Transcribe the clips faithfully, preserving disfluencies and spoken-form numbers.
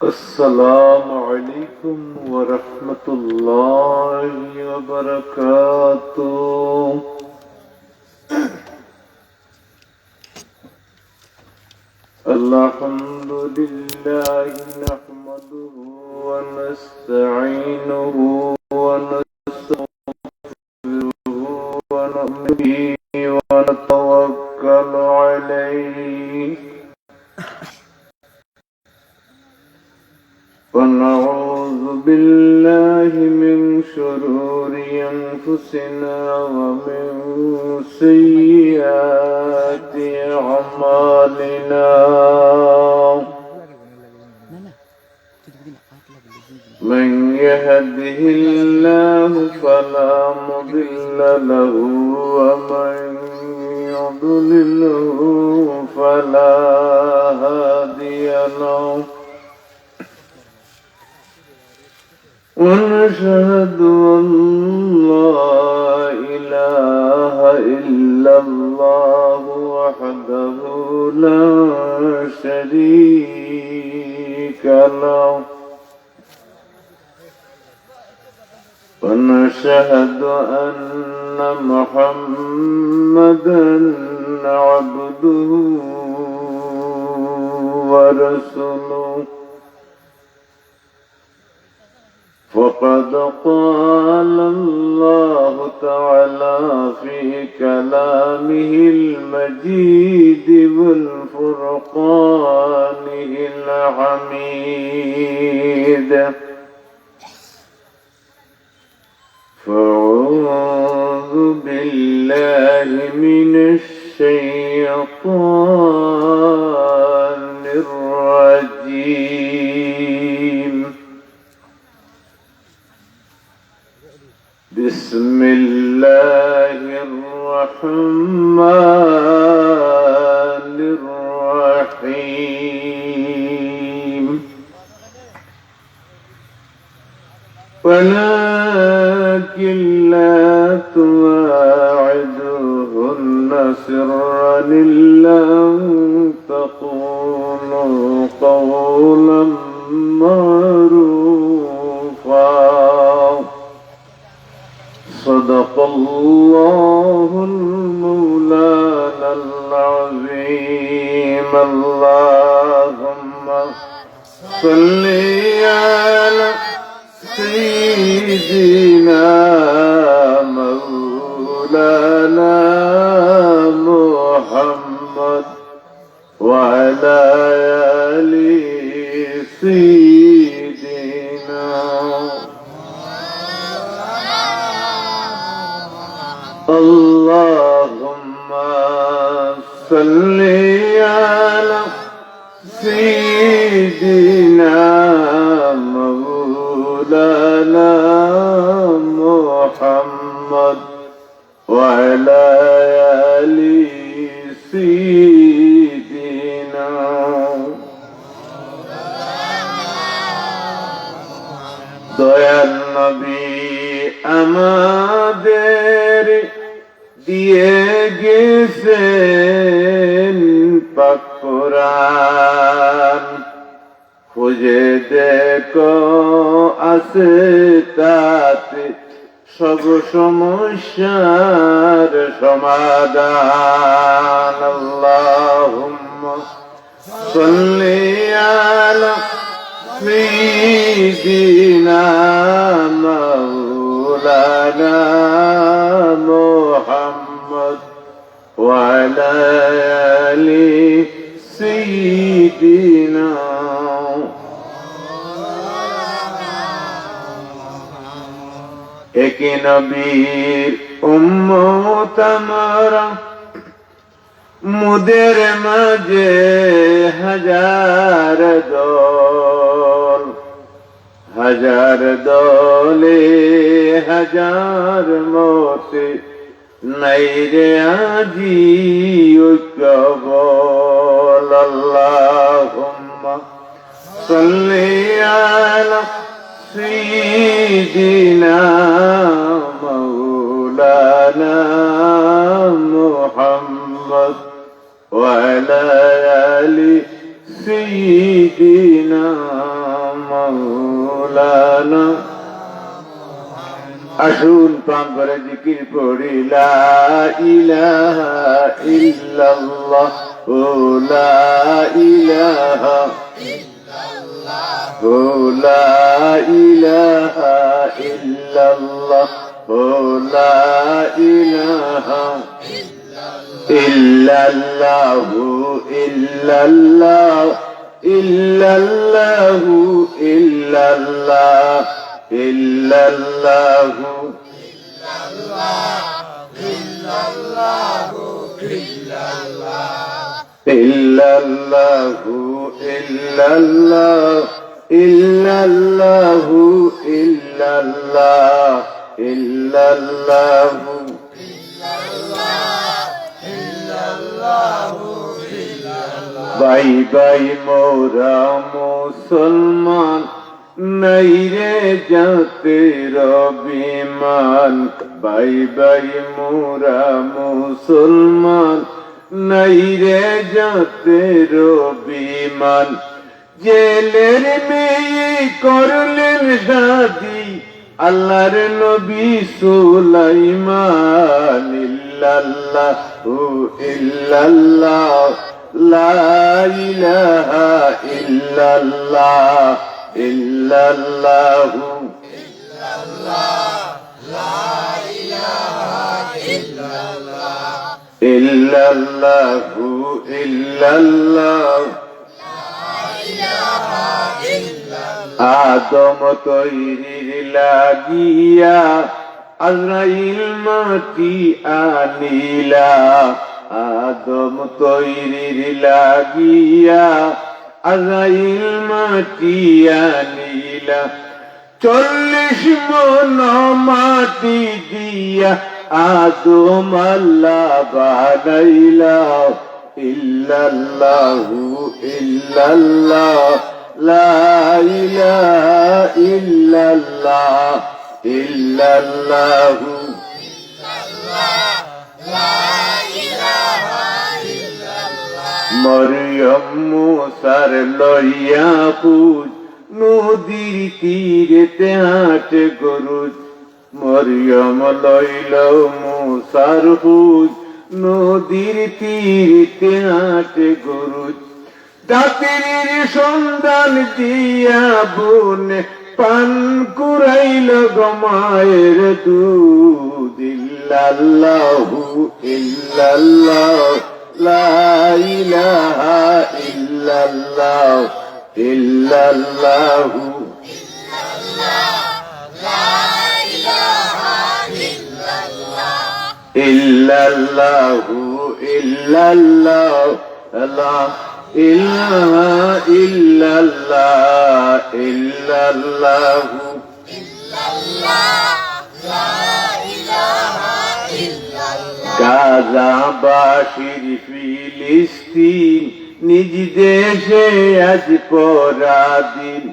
السلام عليكم ورحمة الله وبركاته. الحمد لله نحمده ونستعينه ونستغفره ونؤمن به ونتوكل عليه ونعوذ بالله من شرور أنفسنا ومن سيئات أعمالنا. من يهده الله فلا مضل له ومن يضلله فلا هادي له. ونشهد أن لا إله إلا الله وحده لا شريك له. ونشهد أن محمدا عبده ورسوله. فقد قال الله تعالى في كلامه المجيد وفرقانه الحميد. فأعوذ بالله من الشيطان الرجيم. بسم الله الرحمن الرحيم. ولكن لا تواعدوهن سرا إلا أن تقولوا قولا معروفا. صدق الله المولانا العظيم. اللهم صل على سيدنا مولانا محمد وعلى آل سيدنا. اللهم صل على سيدنا مولانا محمد وعلى آل سيدنا. দয়াল নবী আমাদের দিয়ে গেছেন পাক কোরআন। খুঁজে দেখো আছে তাতে সব সমস্যার সমাধান। اللهم صل على سيدنا مولانا محمد وعلى آل سيدنا. একই নবীর উম্মত আমরা, মোদের মাঝে হাজার দল, হাজার দলে হাজার মতে, নাই রে আজি ঐক্য বল। اللهم صل على سيدنا مولانا محمد وعلى آل سيدنا. مولانا। আসুন পাক ভরে জিকির পড়ি, لا إله إلا الله، لا إله إلا الله، لا إله إلا الله، لا إله إلا الله، إلا الله، إلا الله، إلا الله، إلا الله، إلا الله، إلا الله. إلا الله، إلا الله، إلا الله، إلا الله، إلا الله। ভাই ভাই মোরা মুসলমান, নাই রে জাতের অভিমান। ভাই ভাই মোরা মুসলমান, নাই রে জাতের অভিমান। জেলের মেয়ে করলেন শাদি আল্লাহর নবী সুলাইমান। ইল্লাল্লাহু ইল্লাল্লাহ, লা ইলাহা ইল্লাল্লাহ, ইল্লাল্লাহু ইল্লাল্লাহু ইল্লাল্লাহ। আদম তৈরির লাগিয়া আজরাইল মাটি আনিলা। আদম তৈরির লাগিয়া আজরাইল মাটি আনিলা। চল্লিশ মণ মাটি দিয়া আদম আল্লাহ বানাইলা। ইল্লাল্লাহু ইল্লাল্লাহ, লা ইলাহা ইল্লাল্লাহ, ইল্লাল্লাহু। মরিয়ম মুসার লইয়া খুজ, নদীর তীরেতে হাটে গরুজ। মরিয়ম লইল মুসার খুজ, নদীর তীরেতে হাটে গরুজ। দাত্রীর সন্ধান দিয়া বনে পান করাইল গো মায়ের দুধ। ইল্লাল্লাহু ইল্লাল্লাহ, লা ইলাহা ইল্লাল্লাহ, ইল্লাল্লাহু। ইল্লাল্লাহু ইল্লাল্লাহ, লা ইলাহা ইল্লাল্লাহ, ইল্লাল্লাহু। গাজাবাসীর ফিলিস্তিন নিজ দেশে আজ পরাধীন।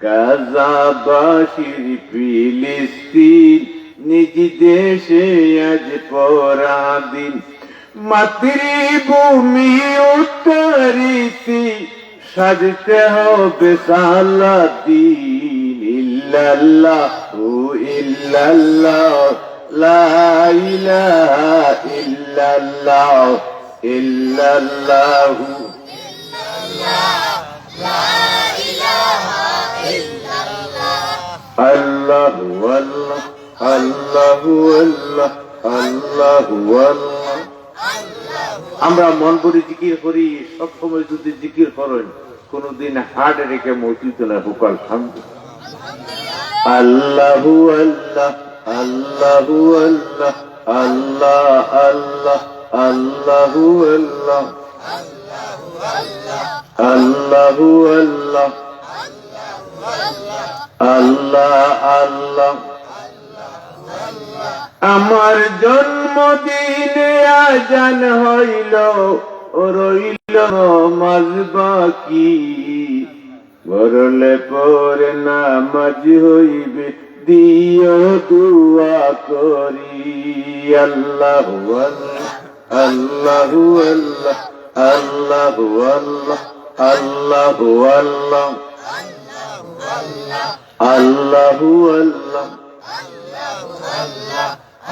গাজাবাসীর ফিলিস্তিন নিজ দেশে আজ পরাধীন। মাতৃভূমি উদ্ধারিতে সাজতে হবে সালাদিন। ইল্লাল্লাহু ইল্লাল্লাহ, লা ইলাহা ইল্লাল্লাহ, ইল্লাল্লাহু। আল্লাহু আল্লাহ, আল্লাহু আল্লাহ, আল্লাহু আল্লাহ। আমরা মন ভরি জিকির করি, সব সময় যদি জিকির করেন, কোনোদিন হার্ট অ্যাটাকে মৌত হইতো না। বুক আলহামদুলিল্লাহ। আল্লাহু আল্লাহ, আল্লাহু আল্লাহ, আল্লাহ আল্লাহ, আল্লাহু আল্লাহ, আল্লাহু আল্লাহ, আল্লাহ আল্লাহ। আমার জন্মদিনে আজান হইল, রইল নমাজ বাকি। মরলে পরে নামাজ হইবে, দিও দোয়া করি। আল্লাহু আল্লাহ, আল্লাহু আল্লাহ, আল্লাহু আল্লাহ, আল্লাহু আল্লাহ। আল্লাহু আল্লাহ।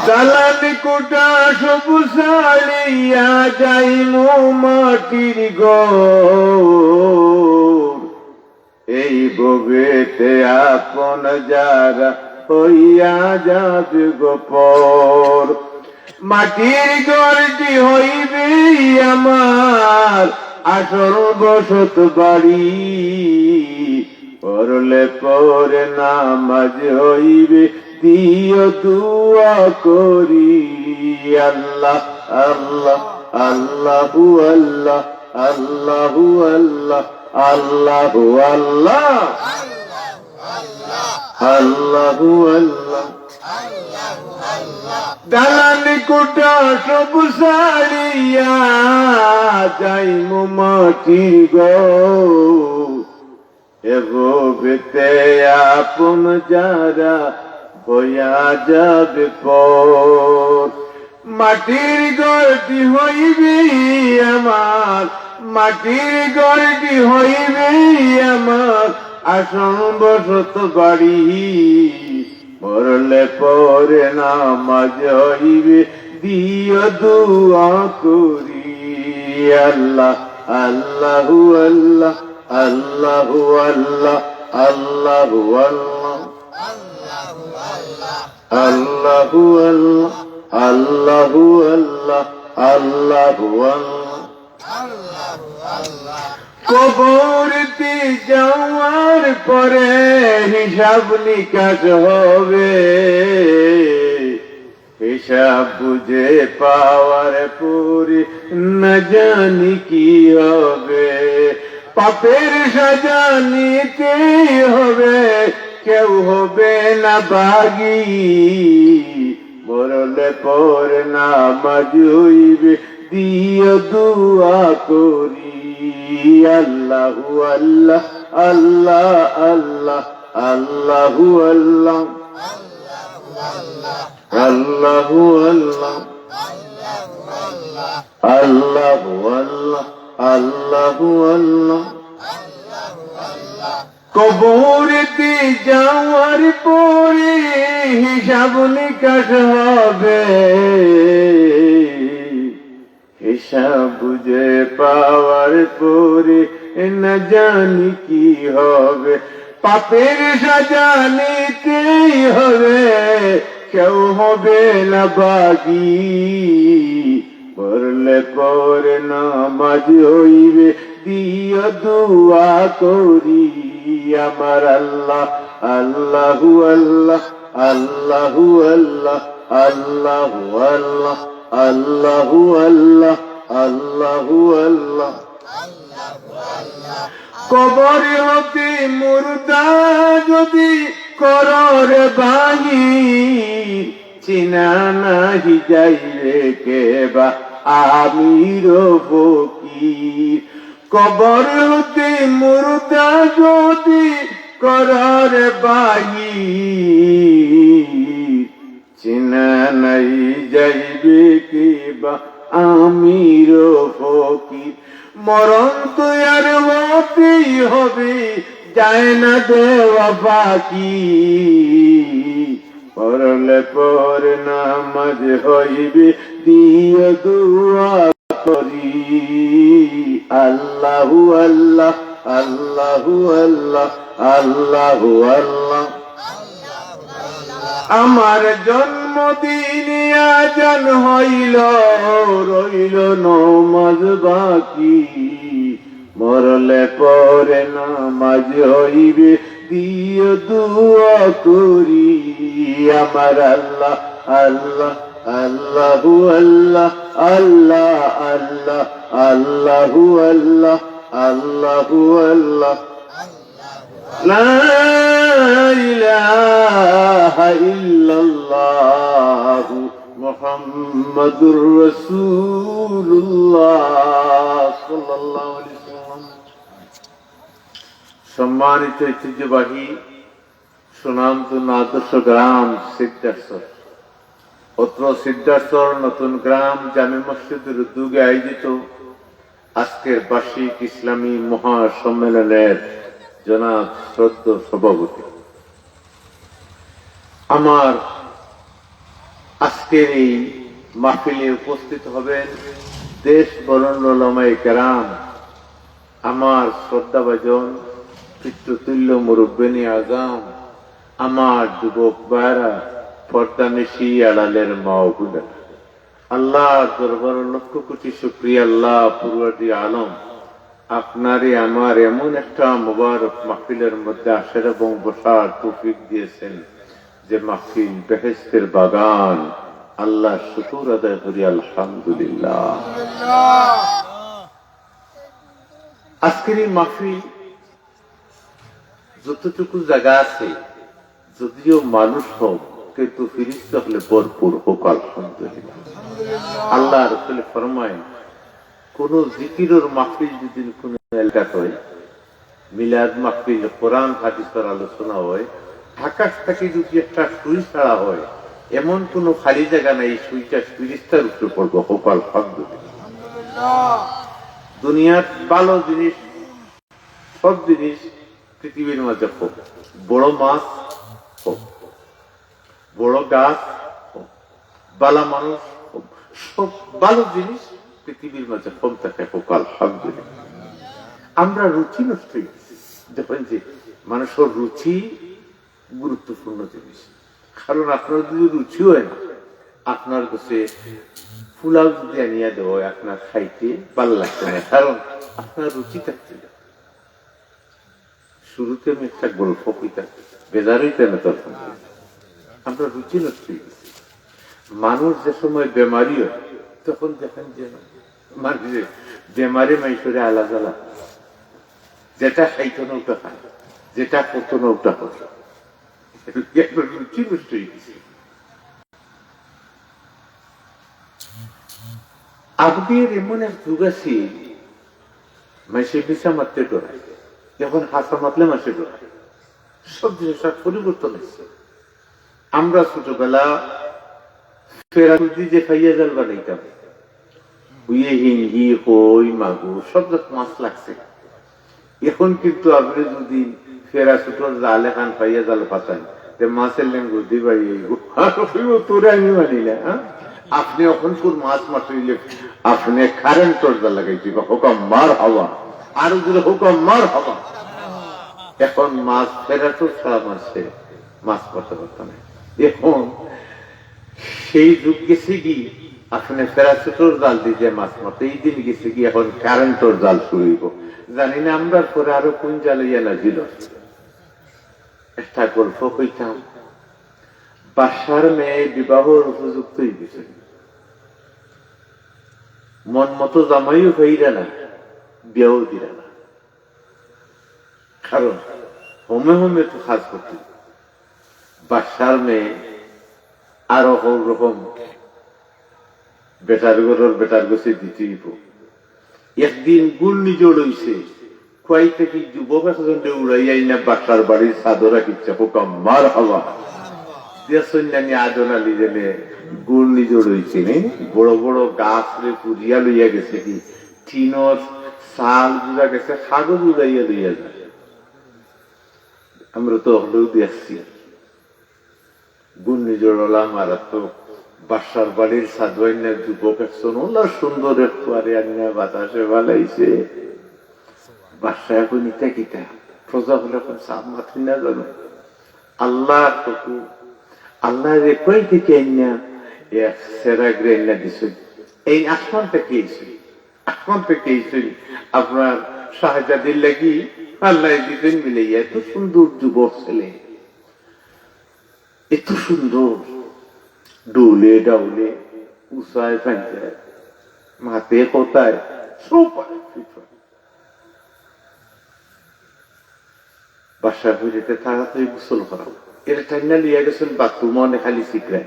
দালান কোঠা সব ছাড়িয়া যাইমু মাটির ঘর। এই ভবেতে আপন যারা হইয়া যাবে গো পর। মাটির ঘরটি হইবে আমার আসল বসত বাড়ি। পড়লে পরে নামাজ হইবে, দিও দোয়া করি। আল্লাহ, আল্লাহ, আল্লাহু আল্লাহ, আল্লাহু আল্লাহ, আল্লাহু আল্লাহ, আল্লাহু আল্লাহ। দালান কোঠা সব ছাড়িয়া যাইমু মাটির ঘর। এ ভবেতে আপন যারা হইয়া যাবে পর। মাটির ঘরটি হইবে আমার, মাটির ঘরটি হইবে আমার আসল বসত বাড়ি। পড়লে পরে নামাজ হইবে, দিও দোয়া করি। আল্লাহ, আল্লাহু আল্লাহ, আল্লাহু আল্লাহ, আল্লাহু আল্লাহ, আল্লাহু আল্লাহ, আল্লাহু আল্লাহ, আল্লাহু আল্লাহ। কবরতে যাওয়ার পরে হিসাব নিকাশ হবে, হিসাব বুঝে পাওয়ার পরে না জানি কি হবে। পাপের সাজা নিতেই হবে, কেউ হবে না বাগি। মরলে পরে নামাজ হইবে, দিও দোয়া করি। আল্লাহু আল্লাহ, আল্লাহ আল্লাহ, আল্লাহু আল্লাহ, আল্লাহু আল্লাহ, আল্লাহু আল্লাহ, আল্লাহু আল্লাহ। কবরতে যাওয়ার পরে হিসাব নিকাশ হবে, হিসাব বুঝে পাওয়ার পরে না জানি কি হবে। পাপের সাজা নিতেই হবে, কেউ হবে না বাগি। পড়লে পরে নামাজ হইবে, দিও দোয়া করি। আমার আল্লাহ, আল্লাহু আল্লাহ, আল্লাহু আল্লাহ, আল্লাহু আল্লাহ, আল্লাহু আল্লাহ, আল্লাহু আল্লাহ। কবর হতে মুর্দা যদি কররে বাহির, চিনা নাহি যাইবে কে বা আমির ও ফকির। কবর হতে মুর্দা যদি কররে বাহির, চিনা নাই যাইবে কে বা আমির ও ফকির। মরণ তো আর হতেই হবে, যায় না দেওয়া বাকি। পড়লে পরে নামাজ হইবে, দিও দোয়া করি। আল্লাহু আল্লাহ, আল্লাহু আল্লাহ, আল্লাহু আল্লাহ। আমার জন্মদিন আজান হইল, রইল নমাজ বাকি। মরলে পরে নামাজ হইবে, দিও দোয়া করি। আমার আল্লাহ, আল্লাহ, আল্লাহু আল্লাহ, আল্লাহ, আল্লাহ, আল্লাহু আল্লাহ, আল্লাহু আল্লাহ। লা ইলাহা ইল্লাল্লাহু মুহাম্মাদুর রাসূলুল্লাহ সাল্লাল্লাহু আলাইহি ওয়াসাল্লাম। সম্মানিত ঐতিহ্যবাহী সুনামধন্য আদর্শ গ্রাম সিদ্ধার্থ, অত্র সিদ্ধার্থর নতুন গ্রাম জামে মসজিদের উদ্যোগে আয়োজিত আজকের বার্ষিক ইসলামী মহাসম্মেলনের জনাব শ্রদ্ধেয় সভাপতি, আমার আজকের এই মাহফিলে উপস্থিত হবেন দেশ বরণ্য ওলামায়ে কেরাম, আমার শ্রদ্ধাভাজন পিতৃতুল্য মুরব্বিয়ানে আজম, আমার যুবক ভাইরা, পর্দানিশি আড়ালের মা ও বোনেরা। আল্লাহর দরবারে লক্ষ কোটি শুকরিয়া, আল্লাহ পরওয়ারদিগারে আলম, আপনারে আমার এমন একটা মোবারক মাহফিলের মধ্যে আসার এবং বসার তৌফিক দিয়েছেন, যে মাহফিল বেহেশতের বাগান। আল্লাহর শুকর আদায় করি, আলহামদুলিল্লাহ। আজকের এই মাহফিল যতটুকু জাগা আছে, যদিও মানুষ কম, কিন্তু ফিরিস্তা অকলে ভরপুর, কউক্কা আলহামদুলিল্লাহ। আল্লাহর রসুলে ফরমায়, কোনো জিকিরর মাহফিল যদি কোনো এলাকাত হয়, মিলাদ মাহফিল, কোরআন হাদিসর আলোচনা হয়, আকাশ থাকি যদি একটা সুই ছাড়া হয়, এমন কোনো খালি জাগা নাই, এই সুইটা ফিরিস্তার উপরে পড়বো, কউক্কা আলহামদুলিল্লাহ। দুনিয়ার ভালো জিনিস, সব জিনিস পৃথিবীর মাঝে কম। বড় মাছ কম, বড় গাছ কম, ভালা মানুষ কম, সব ভালো জিনিস পৃথিবীর মাঝে কম থাকে, কউক্কা আলহামদুলিল্লাহ। আমরা রুচি নষ্ট অই গেছে। দেখেন যে মানুষর রুচি গুরুত্বপূর্ণ জিনিস, কারণ আপনার যদি রুচি হয় না, আপনার কাছে পোলাও যদি আনিয়া দেওয়া হয়, আপনার খাইতে ভালা লাগতো না, কারণ আপনার রুচি থাকতে হবে। শুরুতে আমি একটা গল্প কইতাম, বেজার অইতা না তখন। আমরা রুচি নষ্ট অই গেছে। মানুষ যে সময় বেমারি হয়, তখন দেখেন যে মানুষে বেমারে মাইনষরে আলা জালা, যেটা খাইতো না ওটা খায়, যেটা করতো না ওটা করে। আমরা রুচি নষ্ট অই গেছে। আগের এমন এক যুগ আছিল, মাইনষে মিছা মাততে ডরায়, এখন হাছা মাতলে মাইনষে ডরায়। সব জিনিসর পরিবর্তন অইছে। আমরা ছোটবেলা ফেরা সুটি যে ফাইয়া জাল বানাইতাম, অউ হিঙ্গি, কই, মাগুর, সব জাত মাছ লাগছে। এখন কিন্তু আপনে যদি ফেরা সুটির জাল এখান ফাইয়া জাল পাতাইন, তে মাছের লেঙ্গুর দি বাড়ি অইবো। আর কইবো, "তোরে আমি মানি না, হ্যাঁ? আপনে অখনকুর মাছ মাতিলে আপনে কারেন্টর জাল লাগাই দিবা।" কউক্কা মারহাবা। আর যদি কউক্কা মারহাবা। এখন মাছ ফেরা সুটি ছাড়া মারছে, মাছ মারতে পারতো না। এখন সেই যুগ গেছে কি, আপনে ফেরা সুটির জাল দি যে মাছ মারতো, এই দিন গেছে কি, এখন কারেন্টর জাল শুরু অইবো। জানি না আমরার পরে আরো কোন জাল অইয়া নাজিল অয়। একটা গল্প কইতাম, বাদশার মেয়ে বিবাহর উপযুক্ত অই গেছে, মন মতো জামাইও পাইরা না, বিয়াও দিরা না। কারণ হমে হমে তো কাজ করতে। বাদশার মেয়ে আরো হর রকম বেটার ঘরর বেটার গেছে দিতে অইবো। একদিন ঘূর্ণিঝড় অইছে, কুয়াই থাকি যুবক একজনরে উড়াইয়া আইনা বাদশার বাড়ির ছাদো রাখিছে, কউক্কা মারহাবা। দেখছইন না নি আদন আলী যেনে ঘূর্ণিঝড় অইছে নি, বড় বড় গাছরে পুড়িয়া লইয়া গেছে কি, টিনর চাল পুড়া গেছে, কাগজ উড়াইয়া লইয়া যায়। আমরা তো হকলেউ দেখছি। ঘূর্ণিঝড় অলা মারাত্মক। বাদশার বাড়ির ছাদো আইনা যুবক একজন অলা সুন্দর এক ফুয়ারে আনিয়া বাতাসে ফালাইছে। বাদশা এখন ইতা কিতা? প্রজা অকলে এখন সাপ মাতইন না জানো। আল্লাহর হুকুম, আল্লাহর কুয়াই থাকি আইনা এক চেরাগরে আইনা দিছইন। এইন আসমান থাকি আইছইন, আসমান থাকি আইছইন। আপনার শাহজাদির লাগি আল্লায় দিছইন মিলাইয়া, এত সুন্দর যুবক ছেলে। এত সুন্দর, ডৌলে ডাউলে, উচায় ফাঞ্চায়, মাতে কথায়, সব পারে। বাদশা কইলে, "তে তাড়াতাড়ি গোসল করাও।" এরে টাইনা লইয়া গেছইন বাথরুমো, অনে খালি ছিকরায়।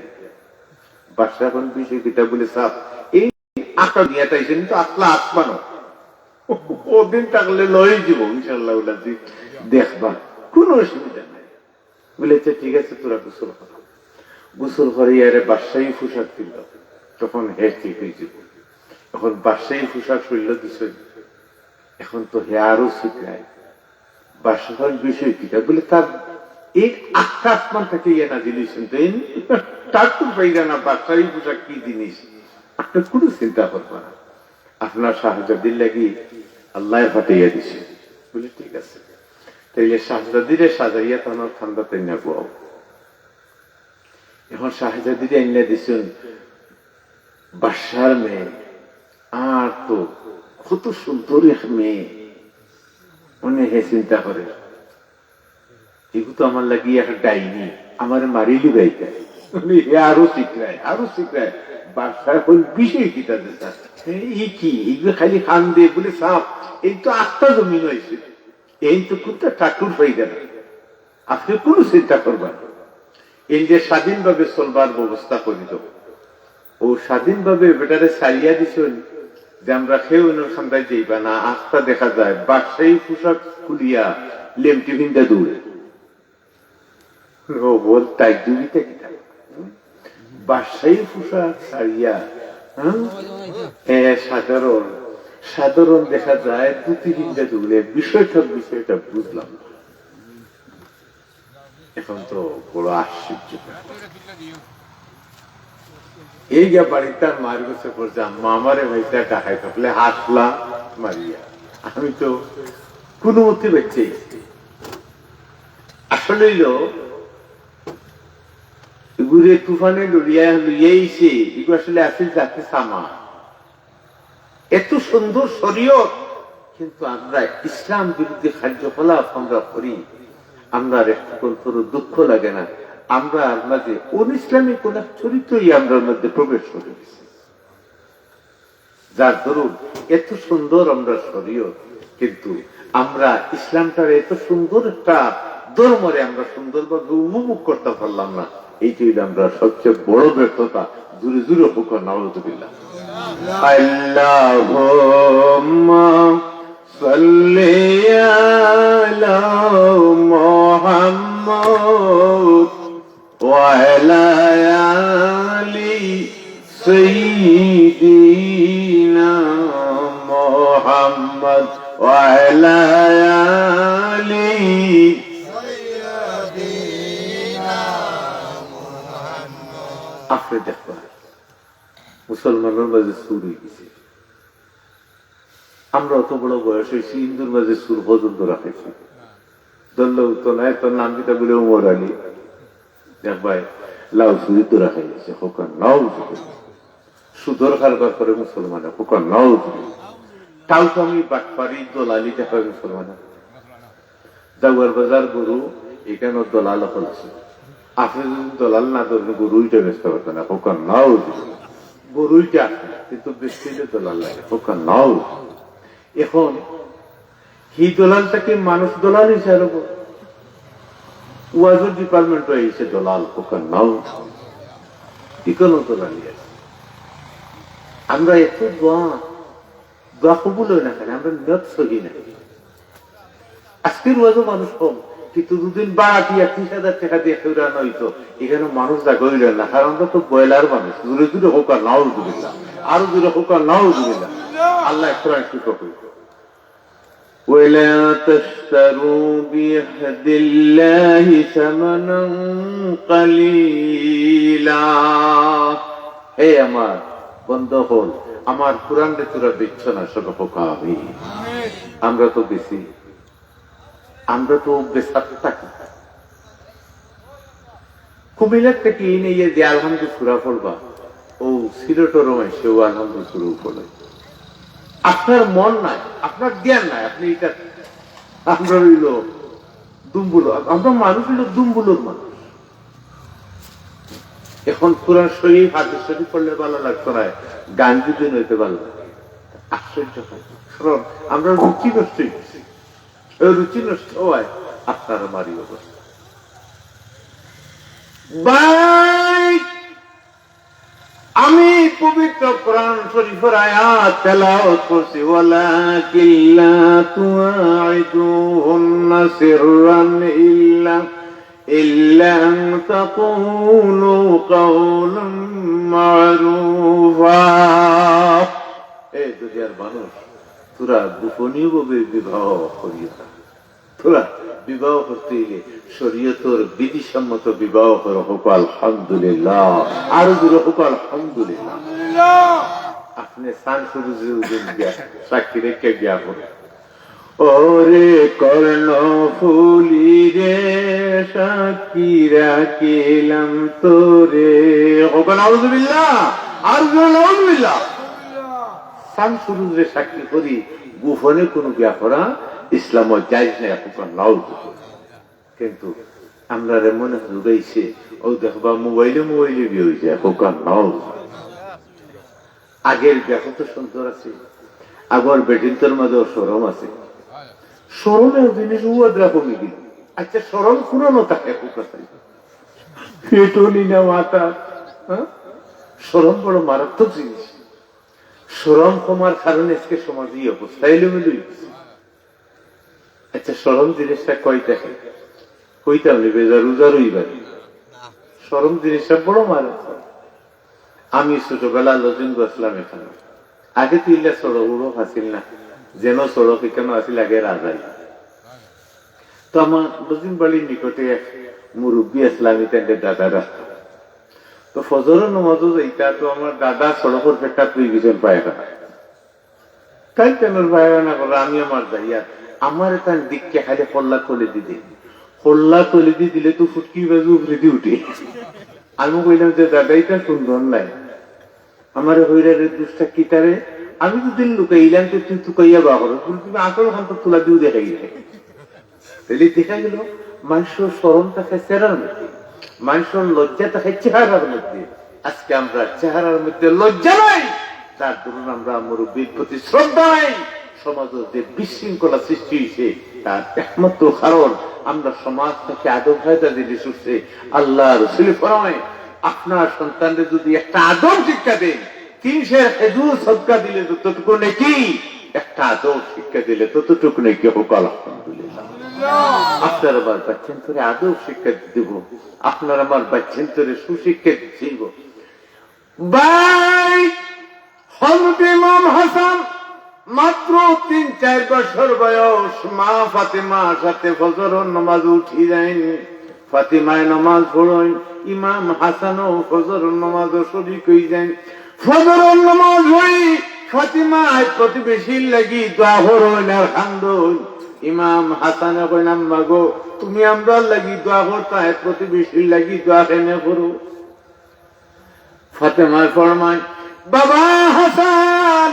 বাদশা এখন বিষয় কিতা বুলে, "সাব, এই আটা নিয়া তাইছেন তো আটলা আসমানো।" ওদিন থাকলে লই দিব, ইনশাআল্লাহ, ওলা দি দেখবা, কোনো অসুবিধা নাই। বুলে, "আচ্ছা, ঠিক আছে, তোরা গোসল কর।" গোসল করাইয়া এরে বাদশাহী পোশাক দিল, তখন হে ঠিক অই যাব। এখন বাদশাহী পোশাক শরীলো দিছে, এখন তো হে আরো ছিকরায়। বাদশাহ অইল বিষয় কিতা? বলে, তার এই আটটা আসমান থাকি ইয়া নাজিল অইছইন, তো এই টাট্টুর পাইরা না, বাদশাহী পোশাক কি জিনিস, আপনে কুনু চিন্তা করবা না, আপনার শাহজাদির লাগি আল্লায় পাঠাইয়া দিছে। বলে, ঠিক আছে, তাইলে শাহজাদিরে সাজাইয়া তান কান্দাত আইনা বওয়াও। এখন শাহজাদিরে আইনা দিছইন, বাদশার মেয়ে, আর তো কত সুন্দর এক মেয়ে। মনে হে চিন্তা করে, এগু তো আমার লাগি এক ডাইনি, আমারে মারিলিবায়। মানে, হে আরো চিকরায়, আরো চিকরায়। বাদশায় কইল, বিষয় কিতা রে স্যার? ই কি? এগু খালি কান্দে, বলে, সাব, এই তো আস্তা জমিন অইছে। এই তো কুনটা টাট্টুর পাইরা না। আপনে কুনু চিন্তা করবা না। এই যে স্বাধীনভাবে চলবার ব্যবস্থা করি দেও। ও স্বাধীনভাবে বেটারে ছাড়িয়া দিছইন যে আমরা কেউ অনর কান্দাত যাইবা না। আস্তা দেখা যায় বাদশাহী পোশাক খুলিয়া লেংটি পিন্দা দৌড়ে। ও বল, তাজ্জুবিতা কিতা? বাদশাহী পোশাক ছাড়িয়া, হ্যাঁ? এ, সাধারণ, সাধারণ দেখা যায় ধুতি পিন্দা দৌড়ে। বিষয়টা, বিষয়টা বুঝলাম না। এখন তো বড় আশ্চর্য। এই গিয়া বাড়িত তার মার গেছে পড়ছে, "আম্মা, আমারে ভাইটা ডাকাইত বলে হাসলা মারিয়া।" আমি তো কুনু মতে বেঁচে। আসলে অইল, এগুরে তুফানে লড়িয়া লইয়া আইছে, এগু আসলে আছিল জাতি সামা। এত সুন্দর শরীয়ত, কিন্তু আমরা ইসলাম বিরোধী কার্যকলাপ আমরা করি, আমরার একটু অন্তর দুঃখ লাগে না? আমরার মাঝে অনইসলামী কোন এক চরিত্রই আমরার মধ্যে প্রবেশ করে গেছে, যার দরুন এত সুন্দর আমরার শরীয়ত, কিন্তু আমরা ইসলামটার এত সুন্দর একটা ধর্মরে আমরা সুন্দরভাবে উপভোগ করতে পারলাম না। এইটা অইল আমরার সবচেয়ে বড় ব্যর্থতা। জোরে জোরে কউক্কা, নাউজুবিল্লাহ। আল্লাহুম্মা সাল্লি আলা মুহাম্মাদ ওয়া আলা আলি সাইয়্যিদিনা মুহাম্মাদ ওয়া আলা আলি। আপনে দেখবা, মুসলমানর মাঝে চুর অই গেছে। আমরা অত বড় বয়স অইছে, হিন্দুর মাঝে চুর পর্যন্ত ধরা খাইছি। ধরলেও তো নাই, তোর নাম কিতা? বলে উমর আলী। দেখ ভাই, লাউ চুরি ধরা খাইছে, কউক্কা নাউজুবিল্লাহ। সুদর কারবার করে মুসলমানে, কউক্কা নাউজুবিল্লাহ। তাও তো আমি বাটপারি, দলালি দেখায় মুসলমানে। জাগুয়ার বাজার গরু, এখানো দলাল অকল আছে। আপনে যদি দলাল না ধরেন, গরু ইটা বেচতে পারতেন না, কউক্কা নাউজুবিল্লাহ। গরু ইটা আছে, কিন্তু বেচতে অইলে দলাল লাগে, কউক্কা নাউজুবিল্লাহ। এখন হি দলাল থাকি মানুষ দলাল অইছে আরো বড়। ওয়াজর department অইছে দলাল, কউক্কা নাউজুবিল্লাহ। ইখানো দলালি আছে। আমরা এত দোয়া দোয়া কবুল অয় না কেনে? আমরা নিয়ত সহি না। আজকের ওয়াজও মানুষ কম, কিন্তু দুদিন বাড়াতিয়া ত্রিশ হাজার টেকা দিয়া কেউরে আনা অইতো, এখানো মানুষ জাগা অইল না, কারণ আমরা তো বয়লার মানুষ। জোরে জোরে কউক্কা নাউজুবিল্লাহ, আরো জোরে কউক্কা নাউজুবিল্লাহ। আল্লায় কোরআন শরীফো কইল, ولا تشتروا بعهد الله ثمنا قليلا। হে আমার বন্দা অকল, আমার কোরআনরে তোরা বেচছ না, সব কউক্কা আমিন। আমরা তো বেচি, আমরা তো বেচাত থাকি। কুমিল্লার থাকি ইনে ইয়ে যে আলহামদু সুরা পড়বা, ও সিলেটর মাইনষে ও আলহামদু সুরা পড়ে। আপনার মন নাই, আপনার জ্ঞান নাই, আপনে ইটা, আমরা অইল দুম্বুল, আমরা মানুষ অইল দুম্বুলর মানুষ। এখন কোরআন শরীফ, হাদিস শরীফ পড়লে ভালা লাগতো না, গান যদি অইতে ভালা লাগে। আশ্চর্য হয়, কারণ আমরা রুচি নষ্ট অই গেছে। এই রুচি নষ্ট অওয়ায় আপনার আমার এই অবস্থা। ভাই, আমি পবিত্র কোরআন শরীফর আয়াত তেলাওয়াত করছি, "ওয়ালাকিন লা তুওয়াইদুহুন্না সিররান ইল্লা, ইল্লা আন তাকুলু কাওলাম মারুফা।" এ দুনিয়ার মানুষ, তোরা গোপনীয়ভাবে বিবাহ করিও না। তোরা বিবাহ করতে হইলে শরীয়তর বিধিসম্মত বিবাহ করো। কউক্কা আলহামদুলিল্লাহ। আরো জোরে কউক্কা আলহামদুলিল্লাহ। আপনে চান সুরুজরে উজন দিয়া সাক্ষী রেখে বিয়া করো। ওরে কর্ণ ফুলি রে, সাক্ষী রাখিলাম তোরে। কউক্কা নাউজুবিল্লাহ। আরো জোরে নাউজুবিল্লাহ। চান সুরুজরে সাক্ষী করি গোপনে কুনু বিয়া করা ইসলামো জায়েজ নাই, কউক্কা নাউজুবিল্লাহ। কিন্তু আমরারে মনে যুগাইছে, অউ দেখবা মোবাইলে মোবাইলে বিয়া অইযায়, কউক্কা নাউজুবিল্লাহ। আগের বিয়া কত সুন্দর আছিল, আগর বেটিন্তর মাঝেও শরম আছিল। শরমে জিনিস উয়াদরা কমি গেল। আচ্ছা, শরম কুনো না থাকে, কউক্কা চাই। পেটনি না মাথা, হ্যাঁ? শরম বড় মারাত্মক জিনিস। শরম কমার কারণে আজকে সমাজে এই অবস্থা এলোমেলো অইগেছে। আচ্ছা, শরম জিনিসটা কই থাকে? কইতাম নি, বেজার উজার অইবার। শরম জিনিসটা বড় মারাত্মক। আমি ছোটবেলা লজিং গেছিলাম এখানে। আগে তো ইলা সড়ক উড়ক আছিল না, যেন সড়ক এখানে আছিল আগে রাজাই। তো আমার লজিং বাড়ির নিকটে এক মুরব্বী আসলে আমি তাদের দাদা রাখতাম। তো ফজরের নামাজও যাইতা, তো আমার দাদা সড়কের পেটাত লই গেছেন পায়খানা। তাই তেনর পায়খানা করে আমি আমার যাইয়া, আমার তান দিককে খালি কল্লা তলে দি দে। কল্লা তলে দি দিলে তো ফুটকি বাজু উপরে দি উঠে। আমি কইলাম যে, "দাদা, এটা সুন্দর নাই।" আমারে কইরা, "রে দুষ্টা, কিতারে?" আমি তো দিল লুকাইলাম, তো তুই তুকাইয়া বা করো। বলি, "তুমি আসল খান তো তুলা দিও দেখাই দে।" তাইলে দেখা গেল, মানুষের শরম থাকে চেহারার মধ্যে, মানুষের লজ্জা থাকে চেহারার মধ্যে। আজকে আমরা চেহারার মধ্যে লজ্জা নাই, তার দরুন আমরা মুরব্বীর প্রতি শ্রদ্ধা নাই। সমাজে যে বিশৃঙ্খলা সৃষ্টি হয়েছে, তার একমাত্র কারণ আমরা সমাজ থেকে আদব কায়দা জিনিস উঠছে। আল্লাহ রসুল ফরমায়, আপনার সন্তানরে যদি একটা আদব শিক্ষা দেন, তিন সের খেজুর সদকা দিলে যতটুকু নেকি, একটা আদব শিক্ষা দিলে ততটুকু নেকি। কউক্কা আলহামদুলিল্লাহ। আপনার আমার বাচ্চান্তরে আদব শিক্ষা দিব, আপনার আমার বাচ্চান্তরে সুশিক্ষা দিব। ভাই, হযরত ইমাম হাসান মাত্র তিন চার বছর বয়স, মা ফাতেমার সাথে ফজরর নামাজ উঠি যাইন। ফাতিমায় নামাজ পড়ইন, ইমাম হাসানও ফজরর নামাজও শরিক অই যাইন। ফজরর নামাজ অই ফাতিমায় প্রতিবেশীর লাগি দোয়া করইন আর কান্দইন। ইমাম হাসানে কইন, "আম্মা গো, তুমি আমরার লাগি দোয়া করতায়, প্রতিবেশীর লাগি দোয়া কেনে করো?" ফাতেমায় ফরমায়, "বাবা হাসান,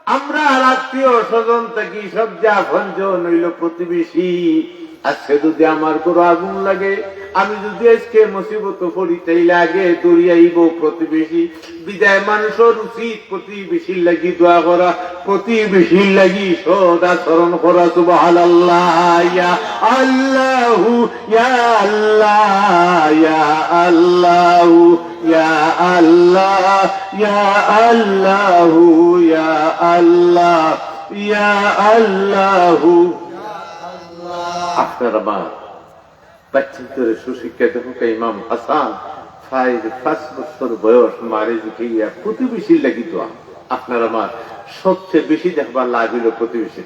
আমরার আত্মীয় স্বজন থাকি সবচে আপনজন অইলো প্রতিবেশী। আজকে যদি আমার ঘরো আগুন লাগে, আমি যদি আজকে মুসিবতো পড়ি, তাইলে আগে দৌড়িয়া আইবো প্রতিবেশী। বিধায় মানুষর উচিত প্রতিবেশীর লাগি দোয়া করা, প্রতিবেশীর লাগি সৎ আচরণ করা।" সুবহানাল্লাহ, ইয়া আল্লাহু, ইয়া আল্লাহ, ইয়া আল্লাহু। ইয়া আল্লাহ, ইয়া আল্লাহু, ইয়া আল্লাহ, ইয়া আল্লাহু। আপনার আমার বাচ্চান্তরে সুশিক্ষা দেউক্কা। ইমাম হাসান প্রায় পাঁচ বছর বয়স, মারে জিকাইয়া প্রতিবেশীর লাগি দোয়া। আপনার আমার সবচে বেশি দেখবা লাভ অইলো প্রতিবেশীর।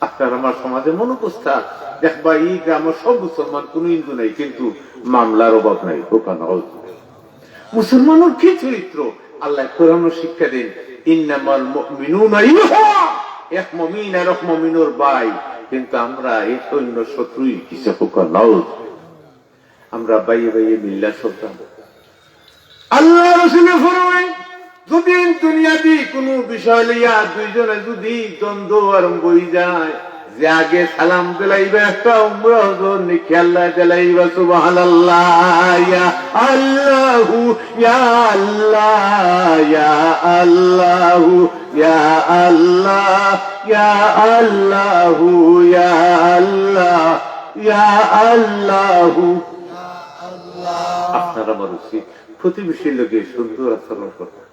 আপনার আমার সমাজে মনোবস্থা দেখবা, এই গ্রামর সব মুসলমান, কুনু হিন্দু নাই, কিন্তু মামলার অভাব নাই। কউক্কা নাউজুবিল্লাহ। মুসলমানর কি চরিত্র? আল্লায় কোরআনো শিক্ষা দেইন, "ইন্নামাল মুমিনুনা ইখওয়া", এক মুমিন আর এক মুমিনর ভাই, কিন্তু আমরা এক অইন্যর শত্রু অই গেছি। কউক্কা নাউজুবিল্লাহ। আমরা ভাইয়ে ভাইয়ে মিল্লা চলতাম। আল্লাহ রসুলে ফরমায়, যদি দুনিয়াবি কুনু বিষয় লইয়া দুইজনে যদি দ্বন্দ্ব আরম্ভ অই যায়, যে আগে সালাম দিলাইবা একটা উমরা হজর নেকি আল্লায় দিলাইবা। সুবহানাল্লাহ, ইয়া আল্লাহু, ইয়া আল্লাহ, ইয়া আল্লাহু, ইয়া আল্লাহ, ইয়া আল্লাহু, ইয়া আল্লাহ, ইয়া আল্লাহু। আপনার আমার উচিত প্রতিবেশীর লগে সুন্দর আচরণ করতা।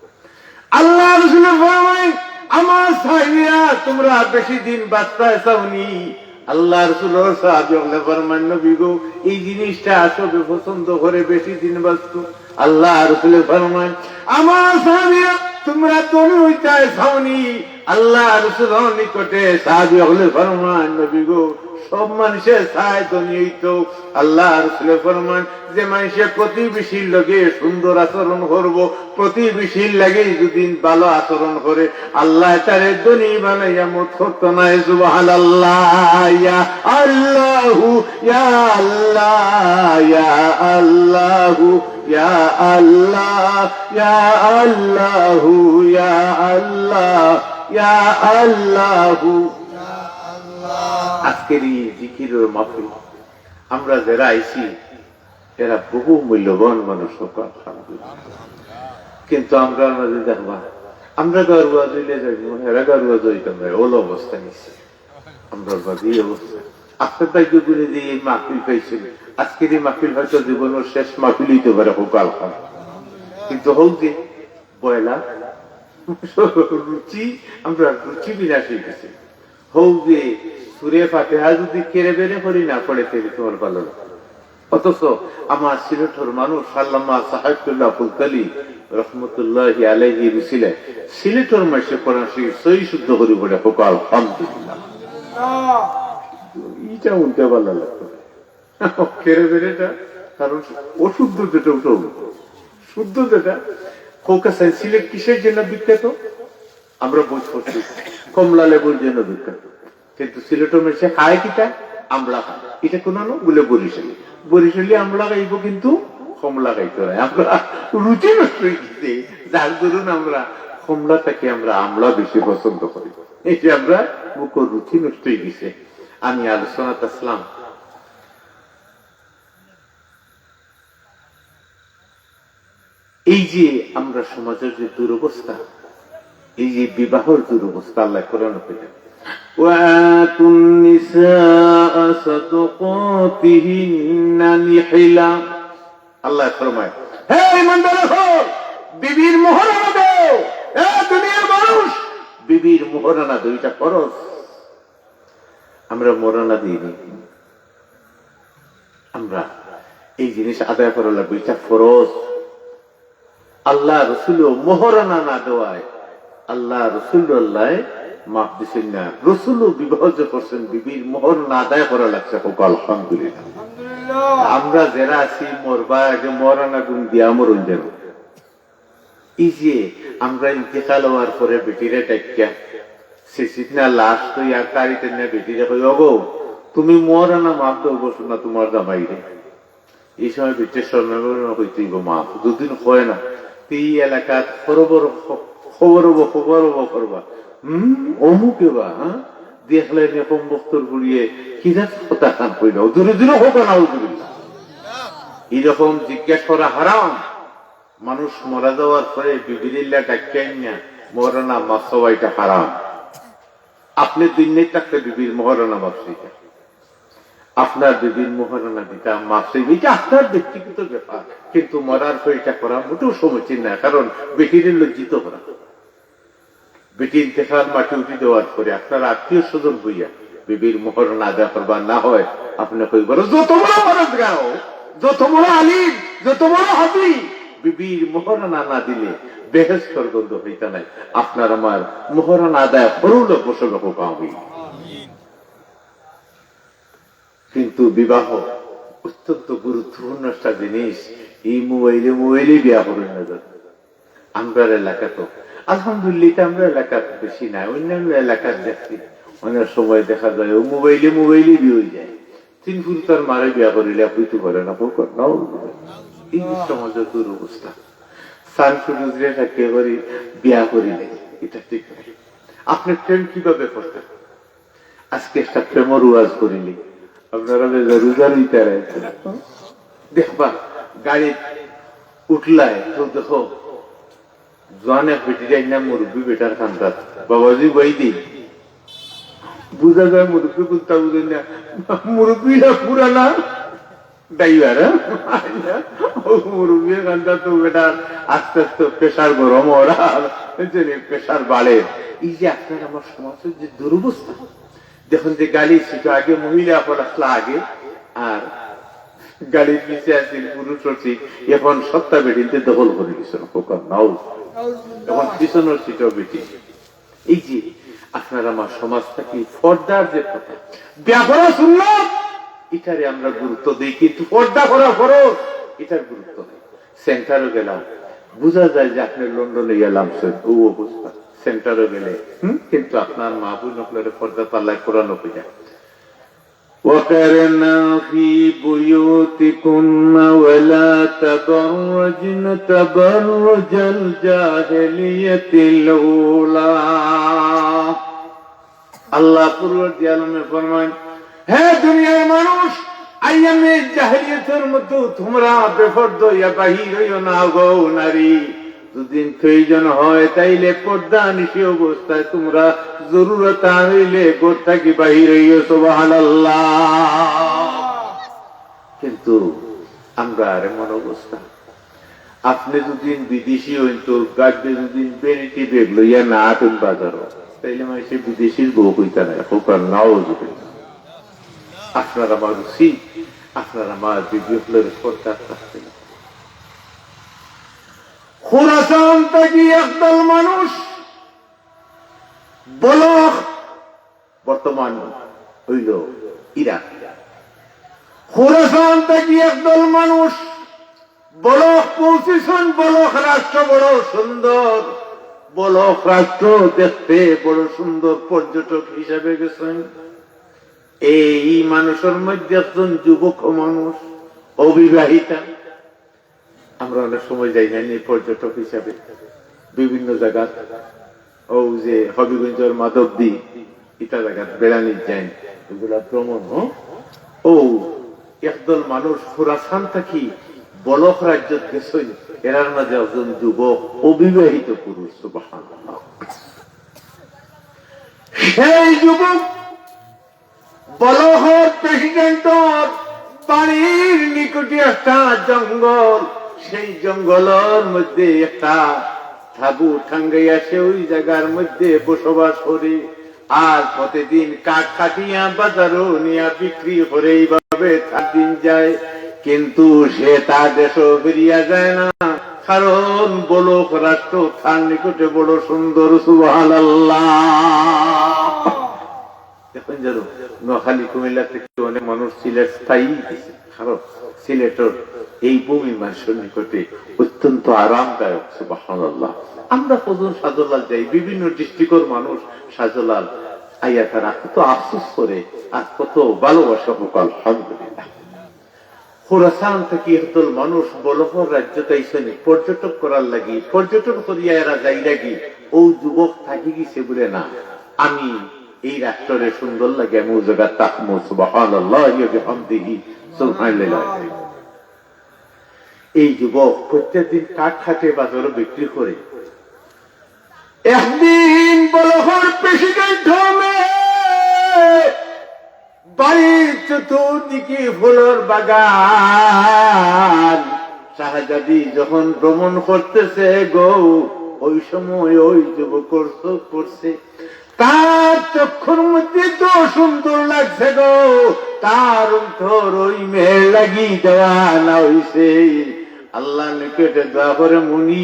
আল্লাহ রসুলে ফরমায়, "আমার সাহাবীরা, তুমরা বেশি দিন বাঁচতায় চাওনি?" আল্লাহ রসুলর সাহাবী অকলে ফরমায়, "নবী গো, এই জিনিসটা আসলে পছন্দ করে বেশি দিন বাঁচতো।" আল্লাহ রসুলে ফরমায়, "আমার সাহাবীরা, তুমরা ধনী অইতায় চাওনি?" আল্লাহ রসুলর নিকটে সাহাবী অকলে ফরমায়, "নবী গো, সব মানুষে চায় ধনী অইতো। আল্লাহ রসুলে ফরমান, যে মানুষে প্রতিবেশীর লগে সুন্দর আচরণ করবো, প্রতিবেশীর লগে যদি ভালো আচরণ করে, আল্লাহ তারে ধনী বানাইয়া মউত করতো নায়। সুবহানাল্লাহ, ইয়া আল্লাহু, ইয়া আল্লাহ, ইয়া আল্লাহু, ইয়া আল্লাহ, ইয়া আল্লাহু, ইয়া আল্লাহ, ইয়া আল্লাহু। আজকের এই জিকিরের মাহফিল, আমরা যারা আইছি, এরা বহু মূল্যবান মানুষ, কউক্কা আলহামদুলিল্লাহ। কিন্তু আমরা মাঝে দেখবা, আমরা গারুয়া জইলে যাইব, এরা গারুয়া জইতাম না, ওলা অবস্থা নিচ্ছে। আমরা বাদে এই অবস্থা। আপনার ভাগ্য গুণে যে এই মাহফিল পাইছেন, আজকের এই মাহফিল হয়তো জীবনের শেষ মাহফিল অইতে পারে, কউক্কা আলহামদুলিল্লাহ। কিন্তু হউক যে পয়লা রুচি, আমরা রুচি বিনাশ অই গেছে। হউক যে সুরে ফাতিহা যদি কেড়ে বেড়ে করি না পড়ে, তাইলে তোমার ভালো লাগে। অথচ আমার সিলেটর মানুষ আল্লামা সাহেবুল্লাহ ফুলতলি রহমতুল্লাহি আলাইহির উসিলায় সিলেটর মানষে কোরআন শরীফ সহি শুদ্ধ করি পড়ে, কউক্কা আলহামদুলিল্লাহ। ইটা হুনতে ভালো লাগতো। কেড়ে বেড়েটা, কারণ অশুদ্ধ যেটা, ওটা অশুদ্ধ। শুদ্ধ যেটা, কউক্কা চাইন, সিলেট কিসের জন্য বিখ্যাত? আমরা বুঝ করছি, কমলা লেবুর জন্য বিখ্যাত। কিন্তু সিলেটর মানষে খায় কিতা? আমলা খায়। ইটা কুনানো? বুলে বরিশালি। বরিশালি আমলা খাইব, কিন্তু কমলা খাইতো নায়। আমরা রুচি নষ্ট অই গেছে, যার দরুন আমরা কমলাটাকে আমরা আমলা বেশি পছন্দ করি। এই যে আমরা মুখর রুচি নষ্ট অই গেছে। আমি আলোচনাত আসলাম, এই যে আমরা সমাজের যে দুরবস্থা, এই যে বিবাহর দুরবস্থা, আল্লাহ কোরআন কইলেন, "ওয়া আতুন নিসা সাদুকাতিহিন্না নিহলা।" আল্লাহ ফরমায়, "হে ইমানদার অকল, বিবির মোহরানা দেও। হে দুনিয়ার মানুষ, বিবির মোহরানা দেও, ইটা ফরজ।" আমরা মোহরানা দেইনি। আমরা এই জিনিস আদায় করা লাগবে, ইটা ফরজ। আল্লাহ রসুলও মোহরানা না দেওয়ায় আল্লাহ রসুল আল্লাহ মাফ দিছেন না। রসুলও বিবাহ যে করছেন, বিবির মোহর না আদায় করা লাগছে, কউক্কা আলহামদুলিল্লাহ। আমরা যারা আছি, মরবার আগে মোহরানা গুন দিয়া মরুন যেন। এই যে আমরা ইন্তেকাল হওয়ার পরে বেটিরে ডাকিয়া, শেষিত না লাশ তো ইয়ার তারিতে না বেটিরে কই, "ওগো, তুমি মোহরানা মাফ দেও গো সোনা তোমার জামাইরে।" এই সময় বেটিয়ে স্বর্ণালয় কইতে অইব মাফ, দুদিন কয় না। তে এই এলাকাত খবর অইব, খ-, খবর অইব, খবর অইব করবা। হুম, অমুকে বা, হ্যাঁ? দেখলে নে কমবখতর বুড়িয়ে কিতা কথা খান কইল, দূরে দূরে কউক্কা না, দূরে। এরকম জিজ্ঞেস করা হারাম। মানুষ মারা যাওয়ার পরে বিবিরে ডাকিয়া আনিয়া মোহরানা মাফ চাওয়া ইটা হারাম। আপনে দুনিয়াত থাকতে বিবির মোহরানা মাফ চাইতা, আপনার বিবির মোহরানা দিতা মাফ চাইবা, ইটা আপনার ব্যক্তিগত ব্যাপার, কিন্তু মরার পরে ইটা করা মোটেও সমীচীন না, কারণ বেটিরে লজ্জিত করা। বেটি ইন্তেকাল মাটি উঠি দেওয়ার পরে আপনার আত্মীয় স্বজন বইয়া বিবির মোহরানা আদায় করবা না হয়, আপনে কইবা, "যত বড় পরহেজগার, যত বড় আলিম, যত বড় হাফিজ, বিবির মোহরানা না দিলে বেহেশতর গন্ধ পাইতা নায়।" আপনার আমার মোহরানা আদায় করুন, বসে লোক কামি। কিন্তু বিবাহ অত্যন্ত গুরুত্বপূর্ণ একটা জিনিস। এই মোবাইলে মোবাইলে বিয়া করইন না যাতে। আমরার এলাকাত, আলহামদুলিল্লাহ, ইটা আমরার এলাকাত বেশি নাই, অন্যান্য এলাকাত দেখছি অনেক সময় দেখা যায় ও মোবাইলে মোবাইলে বিয়া অই যায়। তিন ফুরুতার মারে বিয়া করিলে কইতে পারে না, কউক্কা না। এই যে সমাজের দুরবস্থা, সান সুরুজরে সাক্ষী করি বিয়া করিলে, ইটা ঠিক নায়। আপনে প্রেম কিভাবে করতা? আজকে একটা প্রেমর ওয়াজ করিলি, আপনারা বেজার উজার অইতারা। দেখবা, গাড়িত উঠলায় তো দেখো, জোয়ান এক বেটি যায় না, মুরব্বী বেটার কান্দাত, "বাবাজি, বই দি।" বুঝা যায় মুরব্বী কুন্তা বুঝইন না, মুরব্বী না পুরানা ড্রাইভার, হ্যাঁ? ও মুরব্বীর কান্দাত তো বেটার আস্তে আস্তে প্রেশার গরম অর, আর প্রেশার বাড়ে। এই যে আপনার আমার সমাজের যে দুরবস্থা, দেখইন যে গাড়ির সিটো আগে মহিলা অকল আছলা আগে, আর গাড়ির পিছে আছিল পুরুষ অছিল, এখন সবতা বেটিন্তে দখল করি দিছে, কউক্কা নাউজুবিল্লাহ। এখন পিছনর সিটো বেটি। এই যে আপনার আমার সমাজ থাকি পর্দার যে কথা, বিয়া করা সুন্নত, ইটারে আমরা গুরুত্ব দেই, কিন্তু পর্দা করা ফরজ, ইটার গুরুত্ব নাই। সেন্টারও গেলাম, বুঝা যায় যে আপনি লন্ডনে ইয়া লামছেন, ও অবস্থা। সেন্টারও গেলে, হুম, কিন্তু আপনার মা বোন অকলরে পর্দা তালায় করানো কইয়া। وقرنا في بيوتكن ولا تبرجن تبرج الجاهلية الأولى। আল্লাহ পরওয়ারদিগারে আলমে ফরমাইন, হে দুনিয়ার মানুষ, আইয়ামে জাহিলিয়তর মধ্যে তোমরা বেপর্দা অইয়া বাহির অইও না গো নারী। যদি প্রয়োজন হয়, তাইলে পর্দানিশি অবস্থায় তোমরা জরুরত অইলে ঘর থাকি বাহির অইও। সুবহানাল্লাহ। কিন্তু আমরার এমন অবস্থা, আপনি যদি বিদেশি অইন, তো গাড়িতে যদি ভ্যানিটি ব্যাগ লইয়া না আটেন বাজারো, তাইলে মানষে বিদেশির বউ কইতা নায়। কউক্কা নাউজুবিল্লাহ। আপনার আমার উচিত, আপনার আমার বিবি অকলরে পর্দাত রাখতে। খোরাসান থাকি একদল মানুষ বলখ, বর্তমান অইল ইরাক, খোরাসান থাকি একদল মানুষ বলখ পৌঁছিছইন। বলখ রাষ্ট্র বড় সুন্দর, বলখ রাষ্ট্র দেখতে বড় সুন্দর, পর্যটক হিসাবে গেছইন। এই মানুষর মধ্যে একজন যুবক মানুষ, অবিবাহিতা। আমরা অনেক সময় যাই না নি পর্যটক হিসাবে বিভিন্ন জায়গা, ও যে হবিগঞ্জর মাধবদী, ইতা জায়গা বেড়ানি যাই, এগুলা ভ্রমণ। ও একদল মানুষ খোরাসান থাকি বলখ রাজ্যত গেছইন, এরার মাঝে একজন যুবক অবিবাহিত পুরুষ। সুবহানাল্লাহ। সেই যুবক বলখর প্রেসিডেন্টর বাড়ির নিকটে একটা জঙ্গল, সেই জঙ্গলর মধ্যে একটা তাবু টাঙ্গাইয়া সে ওই জায়গার মধ্যে বসবাস করে। আর প্রতিদিন কাঠ কাটিয়া বাজারো নিয়া বিক্রি করে, এইভাবে তার দিন যায়। কিন্তু সে তার দেশও ফিরিয়া যায় না, কারণ বলখ রাষ্ট্র তার নিকটে বড় সুন্দর। সুবহানাল্লাহ। এখন জানো, নোয়াখালী কুমিল্লা থাকি অনেক মানুষ সিলেট স্থায়ী গেছে, কারণ সিলেটর এই ভূমি মানষর নিকটে অত্যন্ত আরামদায়ক। সুবহানাল্লাহ। আমরা কতজন শাহজালাল যাই, বিভিন্ন ডিস্ট্রিক্টর মানুষ শাহজালাল আইয়া তারা কত আফসোস করে আর কত ভালোবাসা হোক, আলহামদুলিল্লাহ। খোরাসান থাকি একদল মানুষ বলখর রাজ্যত আইছইন পর্যটক করার লাগি, পর্যটন করিয়া এরা যাইরাগি। ও যুবক থাকি গেছে বলে না, আমি এই রাষ্ট্ররে সুন্দর লাগে, আমি ও জায়গা থাকমু। সুবহানাল্লাহি ওয়া বিহামদিহি, সুবহানাল্লাহ। এই যুবক প্রত্যেক দিন কাঠ কাটে বাজারো বিক্রি করে। একদিন বলখর প্রেসিডেন্টর মেয়ে, বাড়ির চতুর্দিকে ফুলর বাগান। শাহজাদি যখন ভ্রমণ করতেছে গো, ওই সময় ওই যুবকর চোখ পড়ছে। তার চক্ষুর মধ্যে তো সুন্দর লাগছে গো, তার অন্তর ওই মেয়ের লাগি দেওয়ানা হইছে। আল্লাহর নিকটে দোয়া করে, মুনিব,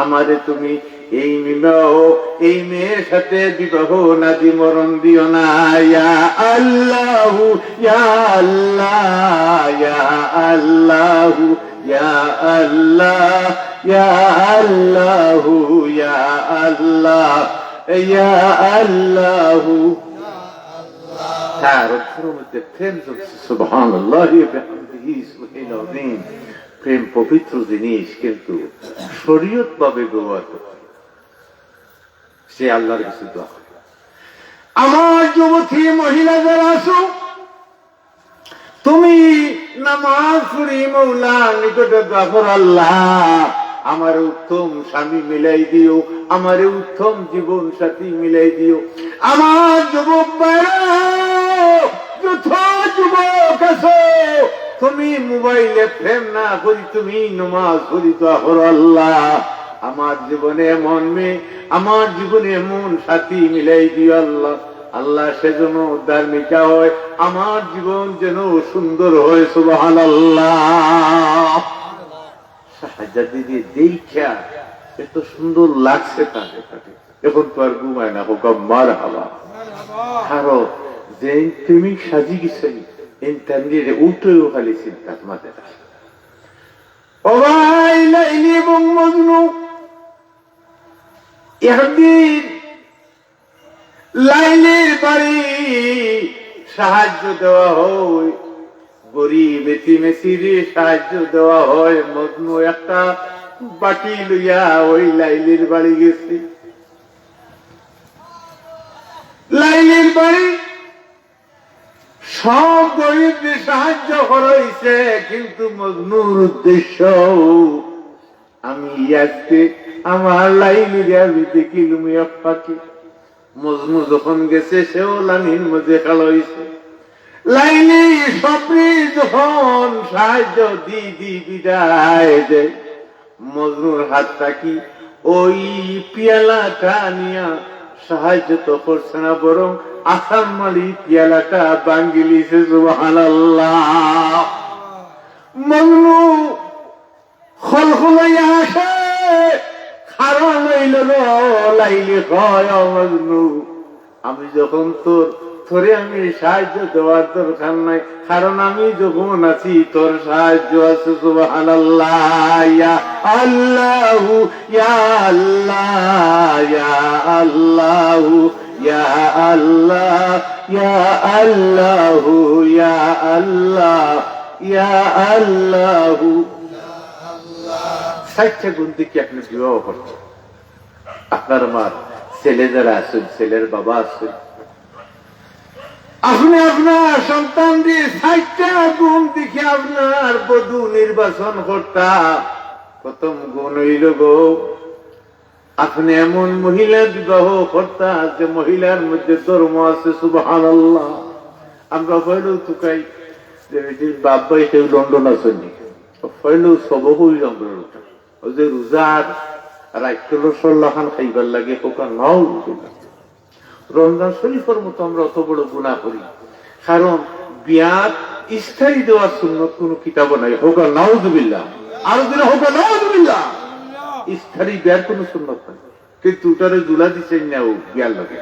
আমারে তুমি এই বিবাহ, এই মেয়ের সাথে বিবাহ নাদি মরণ দিও না। ইয়া আল্লাহু, ইয়া আল্লাহ, ইয়া আল্লাহু, ইয়া আল্লাহ, ইয়া আল্লাহু, ইয়া আল্লাহ, ইয়া আল্লাহু। তার অন্তরের মধ্যে প্রেম জমছে। সুবহানাল্লাহি ওয়া বিহামদিহি, সুবহানাল আযীম। প্রেম পবিত্র জিনিস, কিন্তু শরীয়ত ভাবে ব্যবহার করতে হবে। সে আল্লাহর কাছে দোয়া করে। আমার যুবতী মহিলা যারা আছো, তুমি নামাজ পড়ি মৌলার নিকটে দোয়া করো, আল্লাহ, আমারে উত্তম স্বামী মিলাই দিও, আমারে উত্তম জীবন সাথী মিলাই দিও। আমার যুবক ভাইরা, যত যুবক আছো, তুমি মোবাইলে প্রেম না করি, তুমি নামাজ পড়ি দোয়া করো, আল্লাহ, আমার জীবনে এমন মেয়ে, আমার জীবনে এমন সাথী মিলাই দিও, আল্লাহ। আল্লাহ, সে যেন ধার্মিকা হয়, আমার জীবন যেন সুন্দর হয়। সুবহানাল্লাহ। শাহজাদিরে দেইখা এত সুন্দর লাগছে তারে। এখন তো আর ঘুমায় না, হোক মারহাবা। কারণ যে প্রেমিক সাজি গেছে, ইন্টারনেটে উঠেও খালি চিন্তার মাঝে থাকে। ও ভাই, লাইলি এবং মজনু, একদিন লাইলির বাড়ি সাহায্য দেওয়া হয়, গরিব এতিম এতিমরে সাহায্য দেওয়া হয়। মজনু একটা বাটি লইয়া ওই লাইলির বাড়ি গেছে। লাইলির বাড়ি সব গরিবরে সাহায্য করা হইছে, কিন্তু মজনুর উদ্দেশ্য, আমি আজকে আমার লাইলিরে আমি দেখিলুম এক ফাঁকে। মজনু যখন গেছে, সেও লাইলির মাঝে খাড়া হইছে। লাইলি সবরে যখন সাহায্য দি দি বিদায় দেয়, মজনুর হাত থাকি ওই পিয়ালাটা নিয়া সাহায্য তো করছে না, বরং আসাম মালি পিয়ালাটা ভাঙ্গিলিছে। সুবহানাল্লাহ। মজনু খলখলাইয়া আসে, কারণ হইল গো, লাইলি কয়, "ও মজনু, আমি যখন তোর, তোরে আমি সাহায্য দেওয়ার দরকার নাই, কারণ আমি যখন আছি তোর সাহায্য আছে।" সুবহানাল্লাহ। ইয়া আল্লাহু, ইয়া আল্লাহ, ইয়া আল্লাহু, ইয়া আল্লাহ, ইয়া আল্লাহু, ইয়া আল্লাহ, ইয়া আল্লাহু। চাইরটা গুণ দেখি আপনে বিবাহ করতে। আপনার আমার ছেলে যারা আছেন, ছেলের বাবা আছেন, আপনে আপনার সন্তানরে চাইরটা গুণ দেখি আপনার বধূ নির্বাচন করতা। প্রথম গুণ হইল গো, আপনে এমন মহিলা বিবাহ করতা যে মহিলার মধ্যে ধর্ম আছে। সুবহানাল্লাহ। আমরা পয়লাউ তুকাই যে বেটির বাপ ভাই কেউ লন্ডন আছেন নি, পয়লাউ সবক হইল আমরা ওটা। ওই যে রোজার রাইতলো সল্লাহান খাইবার লাগে, ওখান নাও। রমজান শরীফের মতো আমরা অত বড় গুনাহ করি, কারণ বিয়াত ইস্তারি দেওয়ার সুন্নত কোনো কিতাবও নাই। হোক নাউজুবিল্লাহ, আরো জোরে হোক নাউজুবিল্লাহ। ইস্তারি বিয়ার কোনো সুন্নত নাই, কিন্তু ওটারে জুলা দিছেন না ও বিয়ার লগে।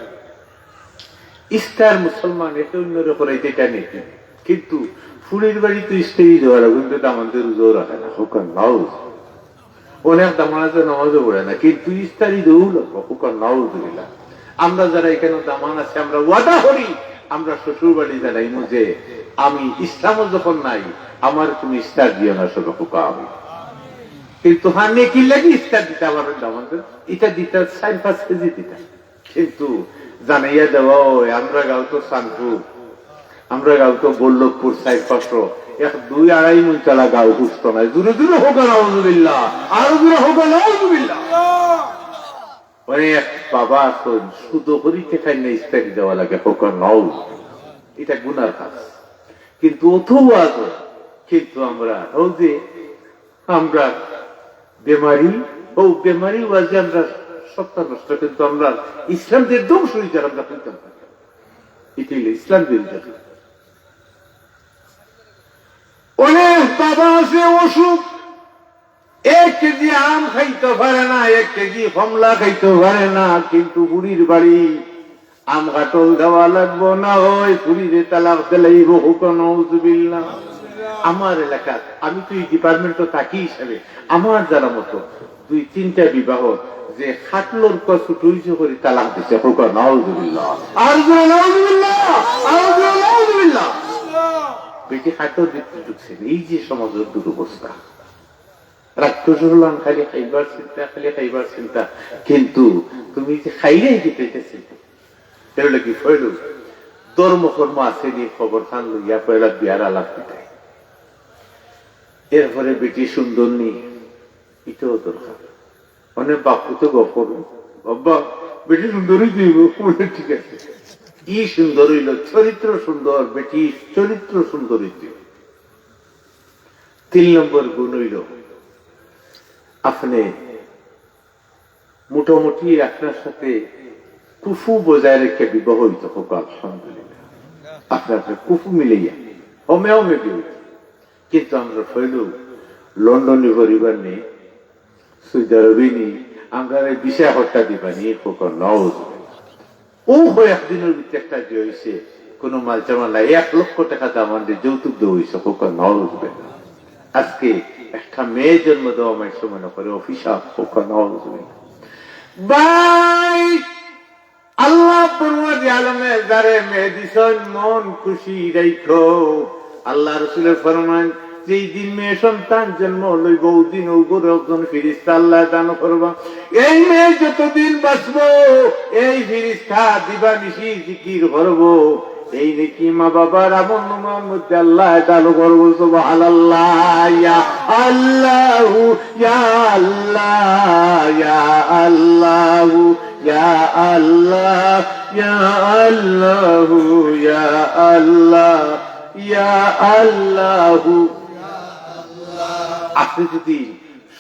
ইস্তার মুসলমান একে অন্যরে করাইতে চায় নাকি, কিন্তু ফুড়ির বাড়ি তো ইস্তারি দেওয়া লাগে, কিন্তু দামান্দে রোজাও রাখে না। হোক নাউজ অনেক দামান আছে, নামাজও পড়ে না, কিন্তু ইস্তারি দৌল। নাউজুবিল্লাহ। আমরা যারা এখানে দামান আছে, আমরা ওয়াদা করি, আমরা শ্বশুর বাড়ি জানাইমু যে আমি ইসলামও যখন নাই, আমার তুমি ইস্তার দিও না, সব খোকা আমি। কিন্তু হ্যাঁ, নেকির লাগি ইস্তার দিতে আমার দামান, এটা দিতে চার পাঁচ কেজি দিতে। কিন্তু জানাইয়া দেওয়া হয়, আমরা গাঁও তো সানপুর, আমরা গাঁও তো বল্লভপুর, সাইড পাঁচশো, এক দুই আড়াই মন চালা গাঁও হুষ্ট নাই। জোরে জোরে হোক নাউজুবিল্লাহ, আরো জোরে হোক নাউজুবিল্লাহ। অনেক বাবা আছেন, শুধু করি টেকাই না ইস্তারি দেওয়া লাগে, হোক নাউজ, এটা গুনার কাজ। কিন্তু অথবা আছে, কিন্তু আমরা, ও যে আমরা বেমারি, ও বেমারি ওয়াজে আমরা সত্তা নষ্ট, কিন্তু আমরা ইসলাম যে ধ্বংস হয়ে যার আমরা কইতাম না। এটা হইল ইসলাম বিরোধী। অনেক বাবা আছে অসুখ, এক কেজি আম খাইতে পারে না, এক কেজি কমলা খাইতে পারে না, কিন্তু ফুড়ির বাড়ি আম কাঠল দেওয়া লাগবো, না হয় ফুড়িরে তালাক দিলাইবো। হোক নাউজুবিল্লাহ। আমার এলাকাত, আমি তো এই ডিপার্টমেন্টও থাকি হিসাবে, আমার জানা মতো দুই তিনটা বিবাহ যে কাঠলর কো ছুটুইছে করি তালাক দিছে। হোক নাউজুবিল্লাহ, আর জোরে নাউজুবিল্লাহ, আর জোরে নাউজুবিল্লাহ। বেটি কাঠল দিতে ঢুকছে, এই যে সমাজের দুরবস্থা। রাইত হুজুরলান খালি খাইবার চিন্তা, খালি খাইবার চিন্তা, কিন্তু তুমি যে খাইলে এই যে পেটে চিন্তা। এর লাগি পয়লু ধর্ম কর্ম আছে নি, খবর খান লইয়া পয়লা বিয়ার আলাপ দিতাই। এরপরে বেটি সুন্দর নি, এটাও দরকার। অনেক বাপু তো গপ করবো, "বাবা, বেটি সুন্দরী দিব।" বলে, "ঠিক আছে।" ই সুন্দর হইল, চরিত্র সুন্দর, বেটি চরিত্র সুন্দরী দিব। তিন নম্বর গুণ হইল, আপনি মোটামুটি আপনার সাথে কুফু বজায় রেখে বিবাহ হইতে হোক, আলহামদুলিল্লাহ। আপনার সাথে কুফু মিলাইয়া, হমে হমে বিয়ে হইতে। কিন্তু আমরা পয়লু লন্ডনী পরিবার নেই, সৌদি আরবি নেই, আমরারে বিশ হাজার টেকা দিবানি, কউক্কা নাউজুবিল্লাহ। অউ কয়েকদিনর ভিতরে একটা যে অইছে, কুনু মালসামান নাই, এক লক্ষ টেকা দামান্দরে যৌতুক দেওয়া অইছে, কউক্কা নাউজুবিল্লাহ। আজকে একটা মেয়ে জন্ম দেওয়া মানষে মনে করে অভিশাপ, কউক্কা নাউজুবিল্লাহ। ভাই, আল্লাহ পরওয়ারদিগারে আলমে যারে মেয়ে দিছইন, মন খুশি রাখো। আল্লাহ রসুলে ফরমাইন, যেই দিন মেয়ে সন্তান জন্ম লইবো, অউ দিন অউ ঘরো একজন ফিরিস্তা আল্লায় দান করবা। এই মেয়ে যতদিন বাঁচবো, এই ফিরিস্তা দিবানিশি জিকির করবো। এই নেকি মা বাবার আমলনামার মধ্যে আল্লায় দান করবো। সুবহানাল্লাহ, ইয়া আল্লাহু, ইয়া আল্লাহ, ইয়া আল্লাহু, ইয়া আল্লাহ, ইয়া আল্লাহু, ইয়া আল্লাহ, ইয়া আল্লাহু। আপনে যদি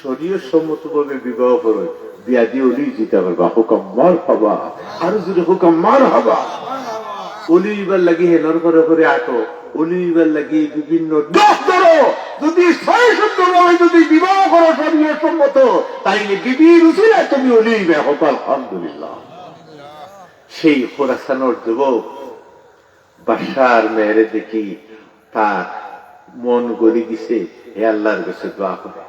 শরীয়ত সম্মতভাবে বিবাহ করইন, বিয়া দিয়া অলি অইযিতা পারবা। কউক্কা মারহাবা। আরো জোরে কউক্কা মারহাবা। অলি অইবার লাগি হেনর ঘরে ঘরে আটো, অলি অইবার লাগি বিভিন্ন দপ্তরো। যদি সহি শুদ্ধভাবে যদি বিবাহ করো শরীয়ত সম্মত, তাইলে বিবির উসিলায় তুমি অলি অইবা। কউক্কা আলহামদুলিল্লাহ। সেই খোরাসানর যুবক বাদশার মেয়েরে দেখি তার মন গলি গেছে, হে আল্লাহর কাছে দোয়া করে,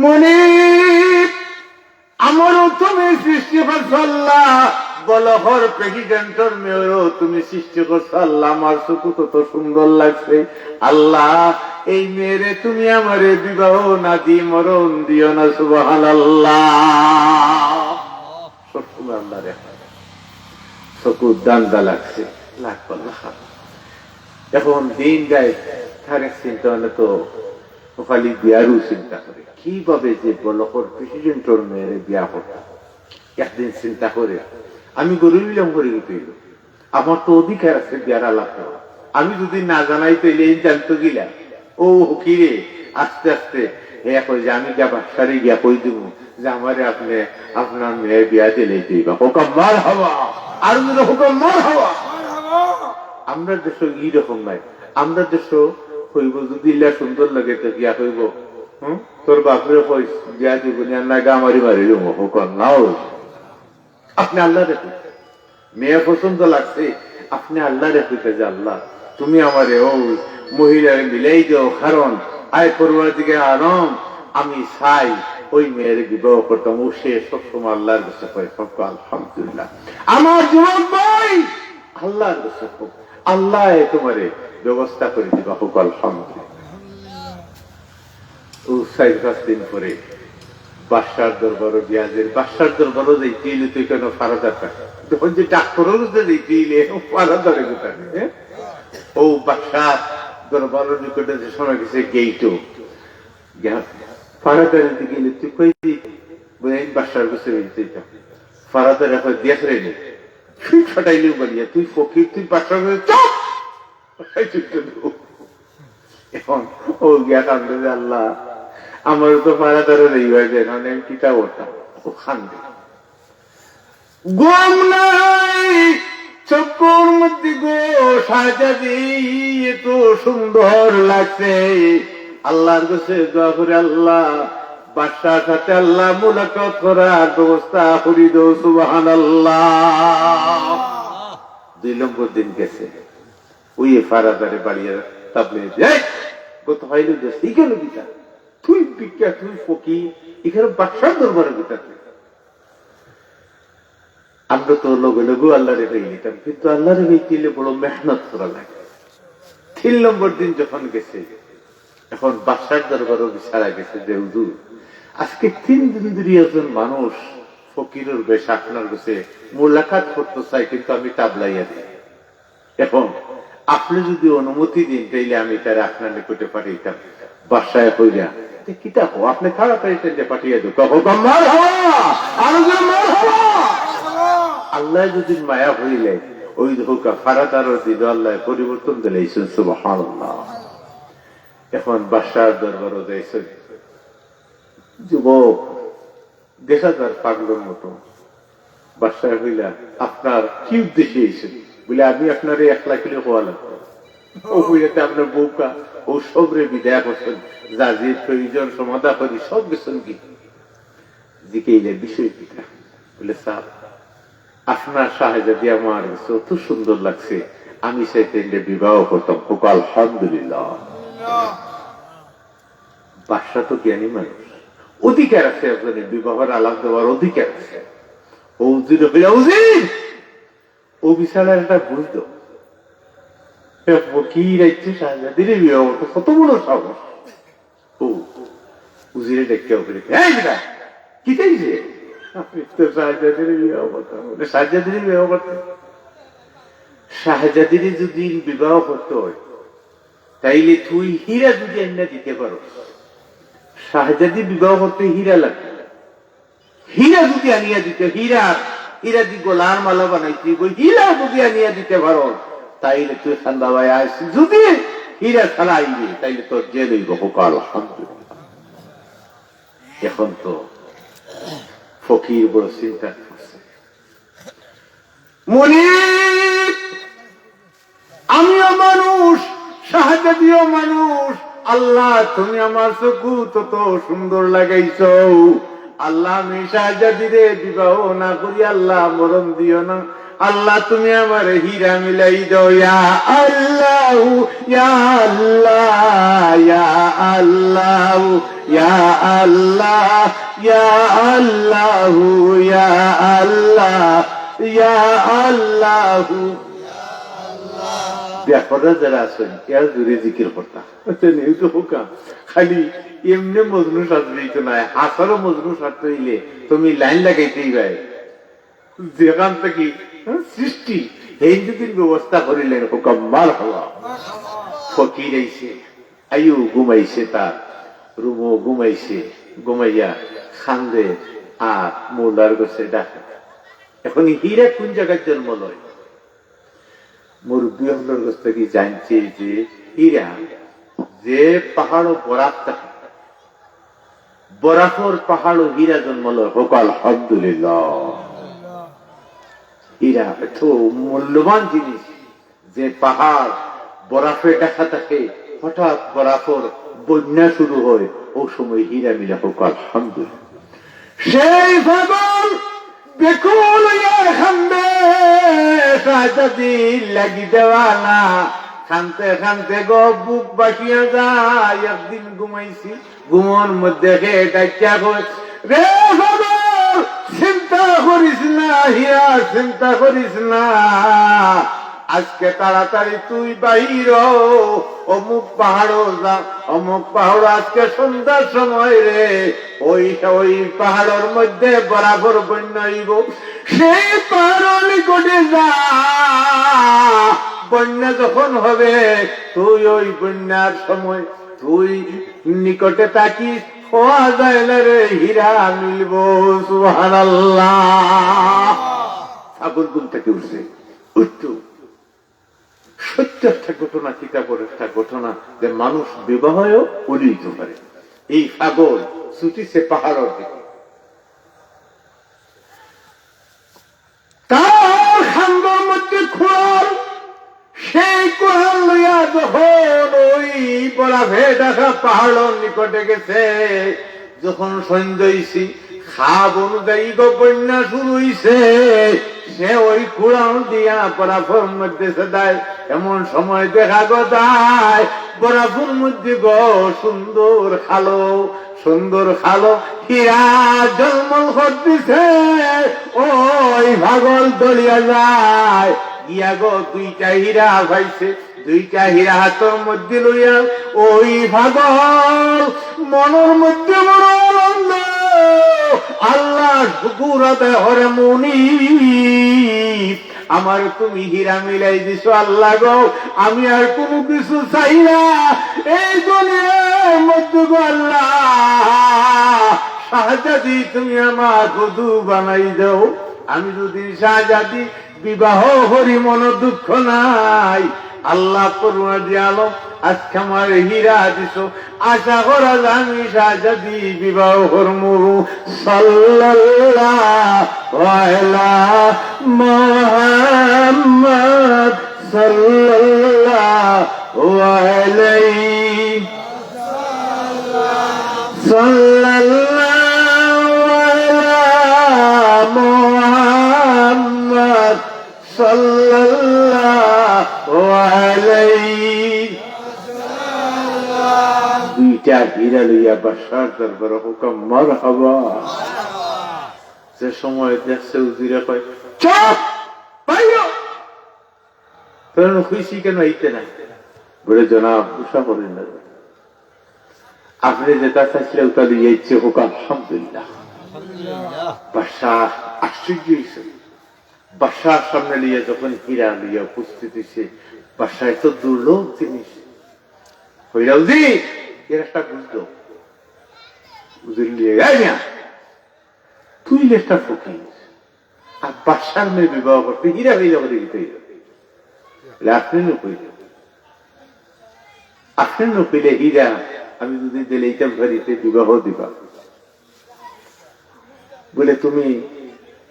মনিব, আমারও তুমি সৃষ্টি করছো আল্লাহ, বলখর প্রেসিডেন্টর মেয়েরও তুমি সৃষ্টি করছো আল্লাহ, আমার চকুত তো সুন্দর লাগছে আল্লাহ, এই মেয়েরে তুমি আমারে বিবাহ না দি মরণ দিও না। সুবহানাল্লাহ। সবসময় আল্লাহরে চকুত ধান্দা লাগছে, লাখ আল্লাহ। এখন দিন যায়, তার এক চিন্তা অইলে তো খালি বিয়ারও চিন্তা করে, কিভাবে যে বলখর প্রেসিডেন্টর মেয়েরে বিয়া করতাম। একদিন চিন্তা করে, আমি গরিব অইলাম, গরিব অইল, আমার তো অধিকার আছে বিয়ার আলাপ করার। আমি যদি না জানাই, তাইলে এই জানতো কিলা? ও ফকিরে, আস্তে আস্তে হে কয় যে, আমি গিয়া বাদশারে গিয়া কই দিমু যে আমারে আপনে আপনার মেয়ে বিয়া দিলে দিবা। কউক্কা মারহাবা। আর যদি কউক্কা মারহাবা। আমরা দেশো ই রকম নাই। আমরা দেশো কইবো, যদি ইলা সুন্দর লাগে তো গিয়া কইবো, হুম, তোর বাপরে কইস বিয়া দিবো নি, আর না গামারি মারি দিমু। কউক্কা নাউজুবিল্লাহ। আপনে আল্লাহরে কইতা, মেয়ে পছন্দ লাগছে, আপনে আল্লাহরে কইতা যে, আল্লাহ, তুমি আমারে অউ মহিলারে মিলাই দেও, কারণ আয় পরওয়ারদিগারে আলম, আমি চাই অউ মেয়েরে বিবাহ করতাম। অউ সে সবসময় আল্লাহর কাছে কয়, কউক্কা আলহামদুলিল্লাহ। আমার যুবক ভাই, আল্লাহর কাছে কও, আল্লায় তুমারে ব্যবস্থা করি দিবা। কউক্কা আলহামদুলিল্লাহ। অউ চাইর পাঁচ দিন পরে বাদশার দরবারো গিয়া হাজির। বাদশার দরবারো যাইতে অইলে তো কেন ফারাদার থাকে, যখন যে ডাক্তারর কাছে যাইতে অইলে ফারাদারে কথা নেই, হ্যাঁ? অউ বাদশার দরবারর নিকটে যে সময় গেছে গেইটো গিয়া ফারাদারে দিকে গেলে, তুই কই দি? বলে, আমি বাদশার কাছে যাইতাম। ফারাদারে কয়, দেখ রে নি, তুই ফাটাইলেও বাড়িয়া, তুই ফকির, তুই বাদশার কাছে, চুপ! এখন অউ গিয়া কান্দে যে, আল্লাহ, আমারে তো ফারাদারে লইয়া যায়, মানে আমি কিতা করতাম? অউ কান্দে। ঘুম নাই চকুর মধ্যে গো, শাহজাদি এত সুন্দর লাগছে। আল্লাহর কাছে দোয়া করে, আল্লাহ, বাদশার সাথে আল্লাহ মুলাকাত করার ব্যবস্থা করি দেও। সুবহানাল্লাহ। দুই নম্বর দিন গেছে, অউ ফারাদারে বাড়িয়া তাবলে, এই, গত ফাইলে গেছে, ইখানো কিতা? তুই ভিক্ষা, তুই ফকির, ইখানো বাদশার দরবারো কিতা তুই? আমরা তো লগে লগেউ আল্লাহরে পাইলিতাম, কিন্তু আল্লাহরে পাইতে অইলে বড় মেহনত করা লাগে। তিন নম্বর দিন যখন গেছে, এখন বাদশার দরবারো বিচারা গেছে যে, হুজুর, আজকে তিন দিন ধরি একজন মানুষ ফকিরর বেশে আপনার কাছে মুলাকাত করতো চায়, কিন্তু আমি তাবলাইয়া দেই। এখন আপনে যদি অনুমতি দেইন, তাইলে আমি তারে আপনার নিকটে পাঠাইতাম। বাদশায় কইরা, "তে কিতা কও, আপনে তাড়াতাড়ি তাইলে পাঠাইয়া দেও।" কউক্কা মারহাবা, আরো জোরে মারহাবা। আল্লায় যদি মায়া করিলে, অউ দেখউক্কা ফারাদারর দিলো আল্লায় পরিবর্তন দিলাইছইন। সুবহানাল্লাহ। এখন বাদশার দরবারো যাইছইন, যুবক, দেখা যার পাগলর মতো। বাদশায় কইলা, "আপনার কি উদ্দেশ্যে আইছইন?" বলে, "আমি আপনারে একলা কিলে কওয়া লাগবো।" অউ কইয়া তে আপনার বউকা, অউ সবরে বিদায় করছইন, যা যে প্রয়োজন সমাধা করি সব গেছইন গি। জিকাইলা, "বিষয় কিতা?" বলে, "স্যার, আপনার শাহজাদি আমার গেছে অত সুন্দর লাগছে, আমি চাইতে এনরে বিবাহ করতাম।" কউক্কা আলহামদুলিল্লাহ। বাদশা তো জ্ঞানী মানুষ, অধিকার আছে, একজনের বিবাহর আলাপ দেওয়ার অধিকার আছে। ও উজিরে কইলা, "উজির, ও বিচারার একটা বুঝ দেও।" এক ফকির আইছে শাহজাদিরে বিবাহ করতে, কত বড় সাহস। ও উজিরে ডাকিয়া বলে, "এই বেটা, কিতা অইছে?" "আমি তো শাহজাদিরে বিবাহ করতাম।" বলে, "শাহজাদিরে বিবাহ করতে? শাহজাদিরে যদি বিবাহ করতে হয়, তাইলে তুই হীরা যদি আনিয়া দিতে পারো।" শাহজাদি বিবাহ করতে হীরা লাগে। হীরা যদি আনিয়া দিতে, হীরা, হীরা দি গলার মালা বানাইতে অইবো, হীরা যদি আনিয়া দিতে পারো, তাইলে তুই খান্দা ভাই আইস। যদি হীরা ছাড়া আইবে, তাইলে তোর জেল অইবো। কউক্কা আলহামদুলিল্লাহ। এখন তো ফকির বড় চিন্তা করছে। "মনিব, আমিও মানুষ, শাহজাদিও মানুষ। আল্লাহ, তুমি আমার চকুত অত সুন্দর লাগাইছো। আল্লাহ, আমি শাহজাদিরে বিবাহ না করি, আল্লাহ, মরণ দিও না। আল্লাহ, তুমি আমারে হীরা মিলাই দেও।" ইয়া আল্লাহ, ইয়া আল্লাহ, ইয়া আল্লাহ, ইয়া আল্লাহ, ইয়া আল্লাহ, ইয়া আল্লাহ, ইয়া আল্লাহ। বেপরোয়া যারা আছইন, এরা জোরে জিকির করতা। বুঝছইন? এই তো কউক্কা, খালি এমনে মজনু সাজলেই তো নায়, হাছারো মজনু সাজতে অইলে তুমি লাইন লাগাইতেই ভাই। যেখান থাকি, হ্যাঁ, সৃষ্টি, হেইন যদি ব্যবস্থা করিলাইন, কউক্কা মারহাবা। ফকির আইছে, আইও ঘুমাইছে, তার রুমো ঘুমাইছে, ঘুমাইয়া কান্দে আর মৌলার গেছে ডাকে। এখন হীরা কোন জাগাত জন্ম লয়? মুরব্বি অকলর গেছ থাকি জানছে যে হীরা যে পাহাড়ো বরফ থাকে, বরফর পাহাড়ো হীরা জন্ম লয়। কউক্কা আলহামদুলিল্লাহ। হীরা এত মূল্যবান জিনিস, যে পাহাড় বরফে ঢাকা থাকে, হঠাৎ বরফর বন্যা শুরু হয়, অউ সময় হীরা মিলে। কউক্কা আলহামদুলিল্লাহ। সেই পাগল বেকুল অইয়া কান্দে, শাহজাদি লাগি দেওয়ানা। কানতে কানতে গো বুক বাসিয়া যায়। একদিন ঘুমাইছি, ঘুমর মধ্যে কে ডাকিয়া কয়, "রে পাগল, চিন্তা করিস না, হীরা, চিন্তা করিস না। আজকে তাড়াতাড়ি তুই বাইর হ, অমুক পাহাড়ো যা, অমুক পাহাড়ো আজকে সন্ধ্যার সময় রে, ওই, ওই পাহাড়র মধ্যে বরফর বন্যা অইবো, সেই পাহাড়র নিকটে যা। বন্যা যখন হবে, তুই ওই বন্যার সময় তুই নিকটে থাকিস, পাওয়া যায় না রে, হীরা মিলবো।" সুবহানাল্লাহ। পাগল ঘুম থাকি উঠছে, উঠতো। সত্য একটা ঘটনা, কিতাবর একটা ঘটনা, যে মানুষ বিবাহেও অলি অইতো পারে। এই পাগল ছুটিছে পাহাড়র দিকে। তার কান্দর মধ্যে কুড়াল, সেই কুড়াল লইয়া যখন ওই বরফে ঢাকা পাহাড়র নিকটে গেছে, যখন সন্ধ্যা অইছে, খাব অনুযায়ী গো বন্যা শুরু অইছে, সে ওই কুড়াল দিয়া বরফর মধ্যে ছেদায়। এমন সময় দেখা গো যায়, বরফর মধ্যে গো সুন্দর কালো, সুন্দর কালো হীরা ঝলমল করতেছে। ওই পাগল দৌড়িয়া যায়, গিয়া গো দুইটা হীরা পাইছে। দুইটা হীরা হাতর মধ্যে লইয়া ওই পাগল মনর মধ্যে বড় আনন্দ। আল্লাহ শুকুর আদায় করে, "মুনিব, আমার তুমি হীরা মিলাই দিছো আল্লাহ গো, আমি আর কুনু কিছু চাই না এই দুনিয়ার মধ্যে গো আল্লাহ। শাহজাদি তুমি আমার বধূ বানাই দাও, আমি যদি শাহজাদি বিবাহ করি মনো দুঃখ নাই।" আল্লাহ পরওয়ারদিগারে আলম আজকে আমারে হীরা দিছো, আশা করা যায় আমি শাহজাদি বিবাহ করমু। সাল্লাল্লাহু আলা মুহাম্মদ, সাল্লাল্লাহু আলাইহি, সাল্লাল্লাহু আলা চার হীরা লইয়া বাদশার দরবারো, কউক্কা মারহাবা। যে সময় দেখছে উজিরে কয়, "চুপ! বাইরো!" তখন কইছি, "কেনে আইতে না?" বলে, "জনাব, গুসা করেন না, আপনে যেটা চাইছিলা ওটা লইয়া আইছি, কউক্কা আলহামদুলিল্লাহ।" বাদশা আশ্চর্য অইছে। বাদশার সামনে লইয়া যখন হীরা লইয়া উপস্থিত অইছে, বাদশা এত দুর্লভ জিনিস, কইলা, "উজির, এর একটা গুছ দেও।" উজির লইয়া, "এই মিয়া, তুই লে একটা ফকির, আর বাদশার মেয়ে বিবাহ করতে হীরা হইলে করে দিতে হইল?" বলে, "আপনে না কইলে, আপনে না কইলে হীরা আমি যদি দিলাইতাম পারি, তে বিবাহ দিবা।" বলে, "তুমি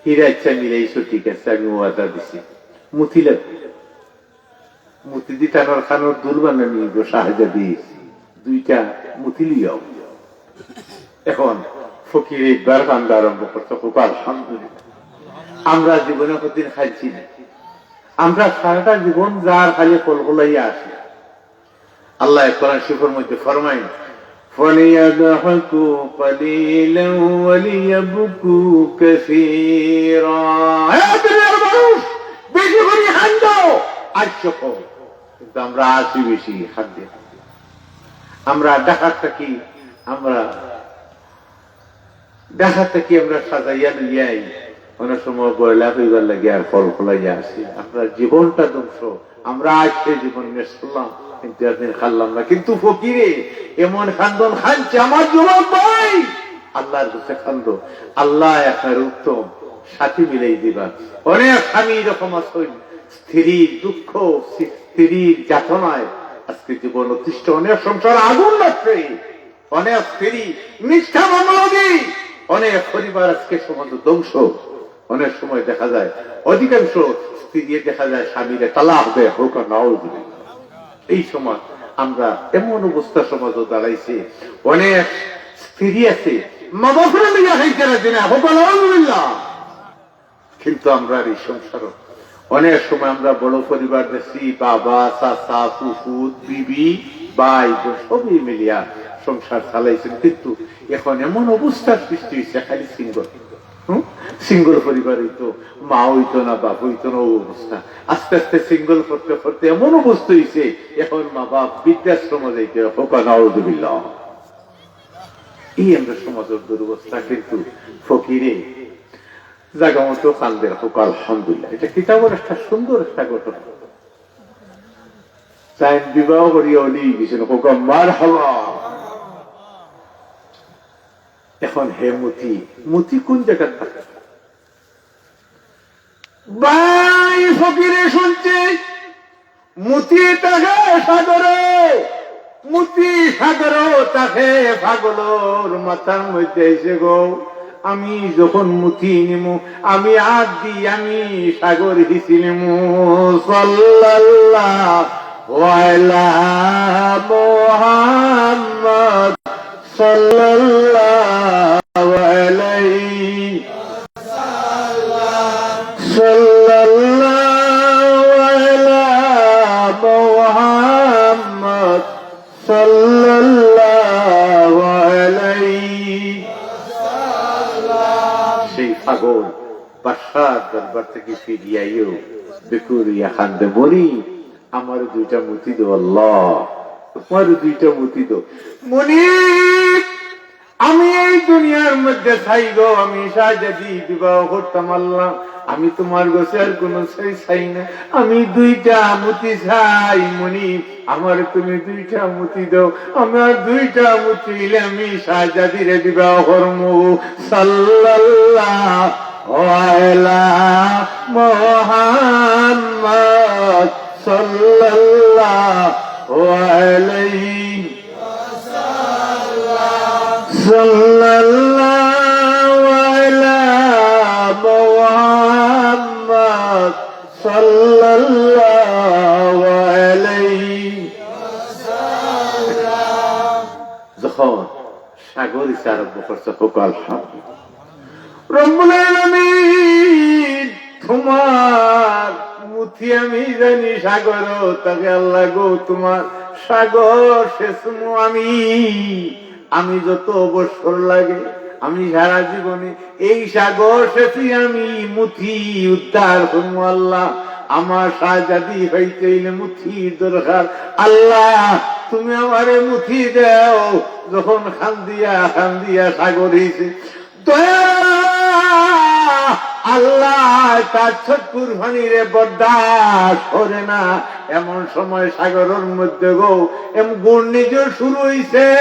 হীরা ইচ্ছা মিলাইছো, ঠিক আছে, আমি ওয়াদা দিছি, মুতি লাগবো। মুতি দি তানর কানর দুল বানানি অইবো, শাহজাদি, দুইটা মুতি লিয়াও।" এখন ফকিরে একবার কান্দা আরম্ভ করছে, কউক্কা আলহামদুলিল্লাহ। আমরা জীবনে কোনোদিন খাইছি না, আমরা সারাটা জীবন যার খালি কলকলাইয়া আসি। আল্লাহ কোরআন শরীফের মধ্যে ফরমাইন, "فليضحكوا قليلا وليبكوا كثيرا।" হে দুনিয়ার মানুষ, বেশি করি কান্দো, আইসো কম। কিন্তু আমরা আসি বেশি, কান্দি। আমরা ঢাকার থাকি, আমরা ঢাকা থাকি আমরা সাজাইয়া লইয়া আই, অনেক সময় বয়লা হইবার লাগি আর কলকলাইয়া আসি। আমরা জীবনটা ধ্বংস, আমরা আজকে জীবন নিয়ে চললাম, কিন্তু একদিন খাইলাম না। কিন্তু ফকিরে এমন কান্দন কানছে, আমার যুবক ভাই, আল্লাহর কাছে কান্দো, আল্লাহ আপনার উত্তম সাথী মিলাই দিবা। অনেক স্বামী এরকম আছইন, স্ত্রীর দুঃখ, স্ত্রীর যাতনায় আজকে জীবন অতিষ্ঠ, অনেক সংসার আগুন লাগছে। অনেক স্ত্রী মিথ্যা মামলা দি অনেক পরিবার আজকে সমাজে ধ্বংস। অনেক সময় দেখা যায়, অধিকাংশ স্ত্রী দেখা যায় স্বামীরে তালাক দেয়, কউক্কা নাউজুবিল্লাহ। এই সময় আমরা এমন অবস্থা সমাজে দাঁড়াইছে, অনেক স্ত্রী আছে মা বাপরে লইয়া খাইতে রাজি না, কউক্কা নাউজুবিল্লাহ। কিন্তু আমরার এই সংসারও অনেক সময় আমরা বড় পরিবার দেখছি, বাবা, চাচা, ফুফু, বিবি, ভাই, বোন সবই মিলিয়া সংসার চালাইছেন, কিন্তু এখন এমন অবস্থার সৃষ্টি হইছে, খালি সিঙ্গল। হুম, সিঙ্গল পরিবার হইতো, মা হইতো না, বাপ হইতো না, ও অবস্থা। আস্তে আস্তে সিঙ্গল করতে করতে এমন অবস্থা হইছে, এখন মা বাপ বৃদ্ধাশ্রমে যাইতে হয়। কউক্কা নাউজুবিল্লাহ। এই আমরা সমাজের দুরবস্থা। কিন্তু ফকিরে জাগা মতো কান্দের, কউক্কা আলহামদুলিল্লাহ। এটা কিতাবর একটা সুন্দর একটা ঘটনা। তাইন বিবাহ করিয়া অলি গেছেন, কউক্কা মারহাবা। এখন হে মুতি, মুতি কোন জাগাত থাকে? ভাই ফকিরে শুনছে, মুতি থাকে সাগরে, মুতি সাগরে থাকে, পাগলর মাথার মধ্যে আইছে গো। আমি যখন মুতি নিমু, আমি আত দি আমি সাগর হিচি নিমু। সাল্লাল্লাহু আলা মুহাম্মদ, সাল্লাল্লাহু আলাইহি, সাল্লাল্লাহু আলা মুহাম্মদ, সাল্লাল্লাহু আলাইহি। সেই পাগল বাদশার দরবার থাকি ফিরিয়া আইয়া বেকুল অইয়া কান্দে, "মনিব, আমারে দুইটা মুতি দেও আল্লাহ, আমারে দুইটা মুতি দেও।" মনিব, আমি এই দুনিয়ার মধ্যে চাই গো, আমি শাহজাদি বিবাহ করতাম আল্লাহ, আমি তুমার গেছে আর কুনু চাই চাই না, আমি দুইটা মুতি চাই মনিব, আমারে তুমি দুইটা মুতি দেও, আমার দুইটা মুতি অইলে আমি শাহজাদিরে বিবাহ করমু। সাল্লাল্লাহু আলা মুহাম্মদ, সাল্লাল্লাহু আলাইহি, সাল্লাল্লাহু আলা মুহাম্মদ, সাল্লাল্লাহু আলাইহি। যখন সাগর হিচা আরম্ভ করছে, কউক্কা আলহামদুলিল্লাহ। রব্বুল আলামিন, তুমার মুতি আমি জানি সাগর, তবে আল্লাহ গো, তুমার সাগর সেচমু আমি, আমি যত বছর লাগে, আমি সারা জীবনে এই সাগর সেচি আমি মুতি উদ্ধার করমু আল্লাহ। আমার শাহজাদি হইতে অইলে মুতির দরকার। আল্লাহ, তুমি আমারে মুতি দেও। যখন কান্দিয়া কান্দিয়া সাগর হইছে, দয়া আল্লাহ, তার চক্ষুর পানিরে বরদাস্ত করে না। এমন সময় সাগরর মধ্যে গো, এম ঘূর্ণিঝড় শুরু হইছে।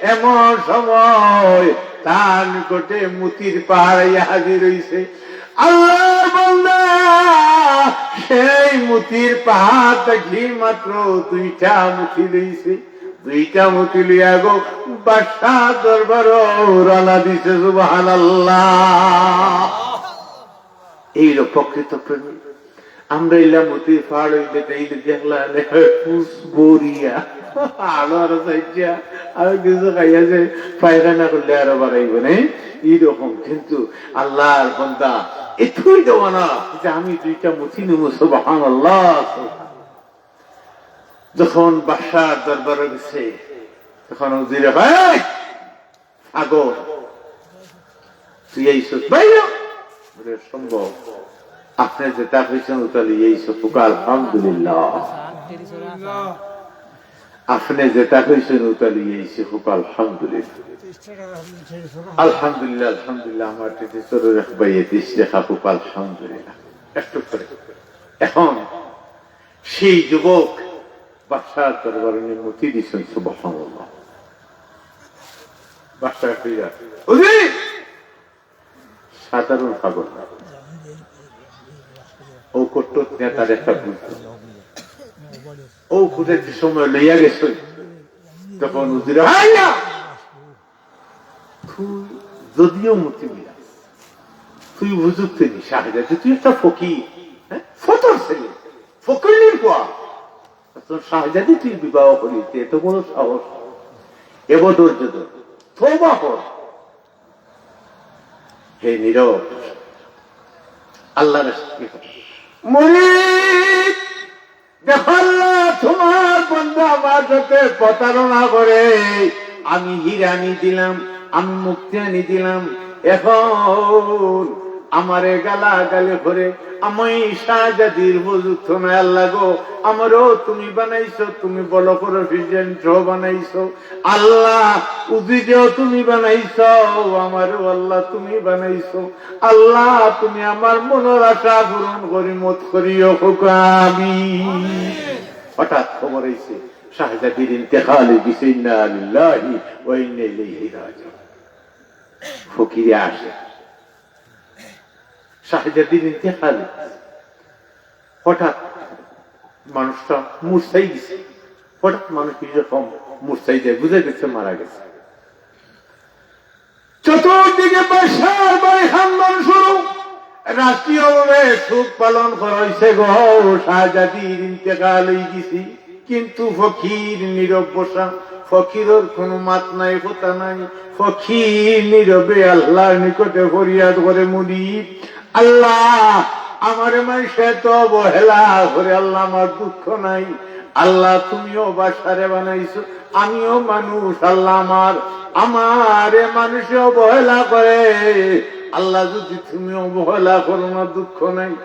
এমন সময় তার নিকটে মুতির পাহাড় আইয়া হাজির হইছে। আল্লাহর বান্দা সেই মুতির পাহাড় থাকি মাত্র দুইটা মুতি লইছে। দুইটা মুতি লইয়া গো বাদশার দরবারো রওনা দিছে। সুবহানাল্লাহ। এই হলো প্রকৃত প্রেমী। আমরা ইলা মুতির পাহাড় হইলে তো এই যে দেখলা নে, পুস বরিয়া, আরো আরো চাইছা, আরো কিছু খাইয়া যে পায়খানা করলে আরো বাড়াইব নে, এইরকম। কিন্তু আল্লাহর বান্দা এতই দেওয়ানা যে আমি দুইটা মুতি নিমু। সুবহানাল্লাহ। যখন বাদশার দরবারে গেছে, তখন উজিরে, "ভাই, আগো, তুই এইছস বাইরে?" বলে, "সম্ভব, আপনি যেটা কইছেন ওটা লইয়া এইছস, কউক্কা আলহামদুলিল্লাহ। আপনি যেটা কইছেন ওটা লইয়া এইছি, কউক্কা আলহামদুলিল্লাহ। আলহামদুলিল্লাহ, আলহামদুলিল্লাহ, আমার টিটিচরর এক ভাইয়ে দিছে, কউক্কা আলহামদুলিল্লাহ।" একটু করে। এখন সেই যুবক বাদশার দরবারে মুতি দিছেন, সুবহানাল্লাহ। বাদশা ফিরা, "উজির, সাধারণ পাগল না। ও কট্টর নেতার একটা ভুল। ও খুঁজে যে সময় লইয়া গেছে, তখন উজিরে, হায় না! তুই যদিও মুতি বিলাস, তুই বুঝুক তিনি শাহজাদি, তুই একটা ফকির, হ্যাঁ? ফতর ছেলে, ফকিরনির পোয়া। তোর শাহজাদি তুই বিবাহ করিতে এত বড় সাহস, এব ধৈর্য ধর, তওবা কর।" হে নীরব, আল্লাহর সাক্ষী হ। মুরিদ, দেখো আল্লাহ, তোমার বন্দা আমার সাথে প্রতারণা করে, আমি হীরা আনি দিলাম, আমি মুক্তা আনি দিলাম, এখন আমারে গালাগালি করে, আমি শাহজাদির উপযুক্ত নায়। আল্লাহ গো, আমারেও তুমি বানাইছো, তুমি বড় করে প্রেসিডেন্ট বানাইছো, আল্লাহ, উজিরেও তুমি বানাইছো, আমারেও আল্লাহ তুমি বানাইছো। আল্লাহ, তুমি আমার মনর আশা পূরণ করি মত করিও, কউক্কা আমিন। হঠাৎ খবর আইছে, শাহজাদির ইন্তেকাল অই গেছে। ইন্না লিল্লাহি ওয়া ইন্না ইলাইহি রাজিউন। ফকিরে আসে, শাহজাদির ইন্তেকাল অই গেছে। হঠাৎ মানুষটা মুরছাই গেছে। হঠাৎ মানুষ এরকম মুরছাই যায়, বুঝা গেছে মারা গেছে। চতুর্দিকে বাদশার বাড়ি খান্দন শুরু। রাষ্ট্রীয়ভাবে শোক পালন করা হইছে গো, শাহজাদির ইন্তেকাল অই গেছে। কিন্তু ফকির নীরব বসা, ফকিরর কোনো মাত নাই, কথা নাই। ফকির নীরবে আল্লাহর নিকটে ফরিয়াদ করে, মুরিদ, আল্লাহ, আমারে মানষে তো অবহেলা করে, আল্লাহ, আমার দুঃখ নাই। আল্লাহ, তুমিও বাদশারে বানাইছো, আমিও মানুষ, আল্লাহ, আমার, আমারে মানষে অবহেলা করে, আল্লাহ, যদি তুমি অবহেলা করো না, দুঃখ নাই।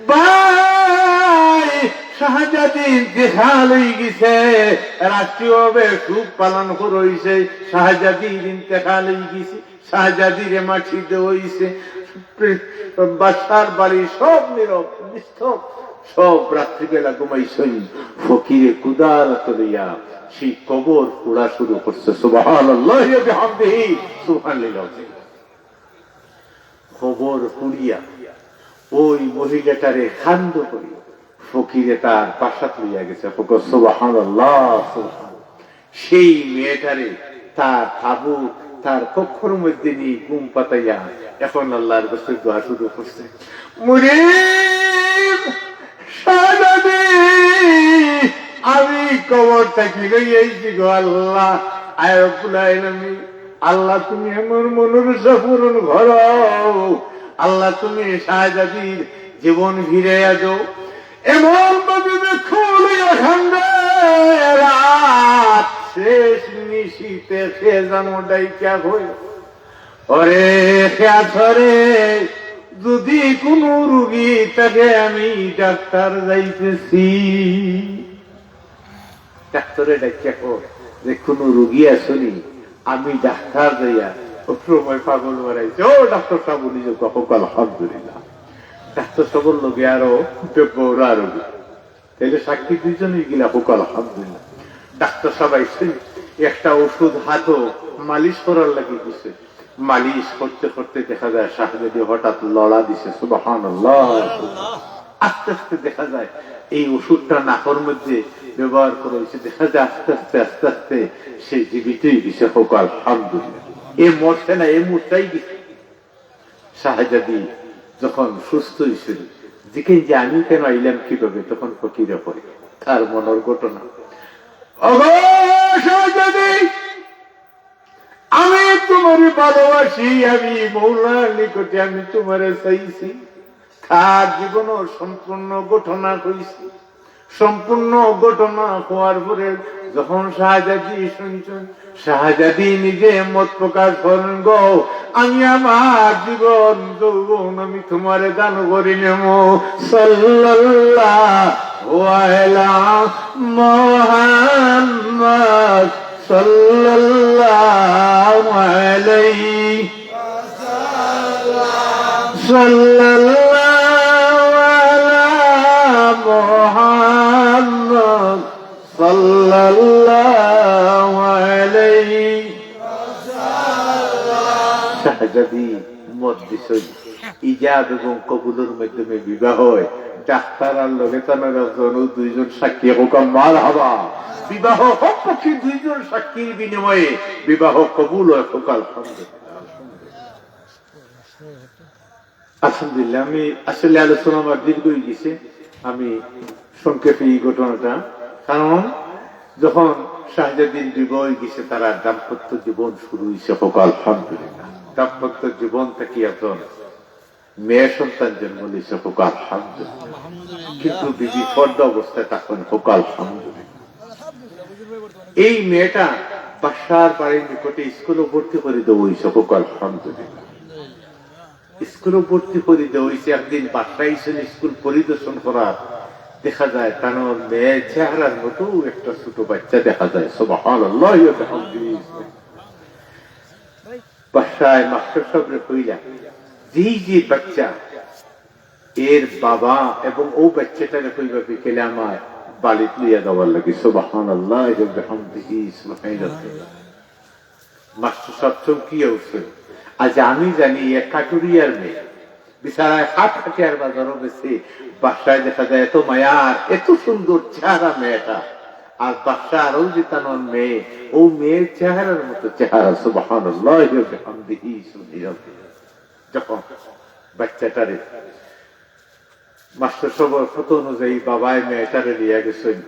ভাই, শাহজাদি ইন্তেকাল অই গেছে, রাষ্ট্রীয়ভাবে শোক পালন করা হইছে, শাহজাদির ইন্তেকাল অই গেছে। শাহজাদিরে মাটি দেওয়া হইছে। বাদশার বাড়ি সব নীরব, নিস্তব্ধ। সব রাত্রিবেলা ঘুমাইছইন। ফকিরে কুদাল আতো লইয়া সেই কবর খোঁড়া শুরু করছে। সুবহানাল্লাহি ওয়া বিহামদিহি। সুবহানাল্লাহ। কবর খুঁড়িয়া ওই মহিলাটারে খান্দ করি ফকিরে তার বাসাত লইয়া গেছে। কউক্কা সুবহানাল্লাহ, সুবহানাল্লাহ। সেই মেয়েটারে তার তাবুত, তার কক্ষর মধ্যে নিয়া ঘুম পাতাইয়া এখন আল্লাহর কাছে দোয়া শুরু করছে। মুরিদ, শাহজাদি, আমি কবর থাকি লইয়া আইছি গো আল্লাহ। আয় রব্বুল আলামিন, আল্লাহ, তুমি আমার মনর আশা পূরণ করো। আল্লাহ, তুমি শাহজাদির জীবন ফিরাইয়া দেও। এমন ভাবে যে খুলিয়া খান্দে জানো ডাইকা কয়, "ওরে খেয়াছরে, যদি কুনু রুগী থাকে আমি ডাক্তার যাইতেছি।" ডাক্তারে ডাকিয়া কয় যে, "কুনু রুগী আছনি, আমি ডাক্তার যাইয়া।" ও সময় পাগল বাড়াইছে, "ও ডাক্তার সাব, উনি যে কখন আলহামদুলিল্লাহ।" ডাক্তার সাবর লগে আরো বেবরা রুগী, তাইলে সাক্ষী দুইজনই গিলা হোক আলহামদুলিল্লাহ। ডাক্তার সাব আইছেন, একটা ওষুধ হাতো মালিশ করার লাগি দিছে। মালিশ করতে করতে দেখা যায় শাহজাদি হঠাৎ লড়া দিছে, সুবহানাল্লাহ। আস্তে আস্তে দেখা যায় এই ওষুধটা নাকর মধ্যে ব্যবহার করা হয়েছে, দেখা যায় আস্তে আস্তে আস্তে আস্তে সে জীবিত হয়ে গেছে, হোক আলহামদুলিল্লাহ। এ মরছে না, এ মুতাই গেছে। শাহজাদি যখন সুস্থ হয়েছিল, জিকেন যে আমি কেন আইলাম কিভাবে, তখন ফকিরে কয় তার মনের ঘটনা, "ওগো শাহজাদি, আমি তোমারে ভালোবাসি, আমি মৌলার নিকটে আমি তোমারে চাইছি।" তার জীবনের সম্পূর্ণ ঘটনা কইছি। সম্পূর্ণ ঘটনা হওয়ার পরে যখন শাহজাদি শুনছেন, শাহজাদি নিজে মত প্রকাশ করেন, "গো, আমি আমার জীবন যৌবন আমি তোমারে দান করি নেব।" সাল্লাল্লাহু আলা মুহাম্মদ, সাল্লাল্লাহু আলাইহি, সাল্লাল্লাহু আলা মুহাম্মদ, সাল্লাল্লাহু আলাইহি। শাহজাদি মত দিছইন। ইজাব এবং কবুলর মাধ্যমে বিবাহ হয়। ডাক্তার আর লগে তানার একজন, ও দুইজন সাক্ষী, হোক মারহাবা। বিবাহ হক পক্ষে দুইজন সাক্ষীর বিনিময়ে বিবাহ কবুল হয়, হোক আলহামদুলিল্লাহ। আলহামদুলিল্লাহ, আমি আসলে আলোচনা আমার দীর্ঘ হয়ে গেছে, আমি সংক্ষেপে এই ঘটনাটা, কারণ যখন শাহজাদির বিবাহ হয়ে গেছে, তারা দাম্পত্য জীবন শুরু হয়েছে, হোক আলহামদুলিল্লাহ। দাম্পত্য জীবন থেকে একজন মেয়ে সন্তান জন্ম নিয়েছে, হোক আলহামদুলিল্লাহ। কিন্তু বিবি পর্দা অবস্থায় থাকবেন, হোক আলহামদুলিল্লাহ। এই মেয়েটা বাদশার বাড়ির নিকটে স্কুলে ভর্তি করে দেওয়া হয়েছে, হোক আলহামদুলিল্লাহ। স্কুলে ভর্তি করে দেওয়া হয়েছে। একদিন বাদশা আইছেন স্কুল পরিদর্শন করার, দেখা যায় তার মেয়ের চেহারার মতো একটা ছোট বাচ্চা দেখা যায়। সুবহানাল্লাহ। বাদশায় মাস্টার সাহেবরে কইলা, "যেই যে বাচ্চা, এর বাবা এবং ও বাচ্চাটারে কইবা বিকেলে আমার বাড়িত লইয়া যাওয়ার লাগি।" সুবহানাল্লাহ ওয়া বিহামদিহি, সুবহানাল্লাহ। মাস্টার সাহেব চমকিয়া উঠছেন। আজ আমি জানি এক কাটুরিয়ার মেয়ে, বিচারায় হাট হাটিয়ার বাজারও বেশি, বাসায় দেখা যায় এত মায়ার, এত সুন্দর চেহারা মেয়েটা, আর বাসার ও যে তানর মেয়ে, ও মেয়ের চেহারার মতো চেহারা। সুবহানাল্লাহ ওয়া বিহামদিহি, সুবহানাল্লাহ। যখন বাচ্চাটারে মাস্টার সাহেবর কথা অনুযায়ী বাবায় মেয়েটারে লইয়া গেছেন।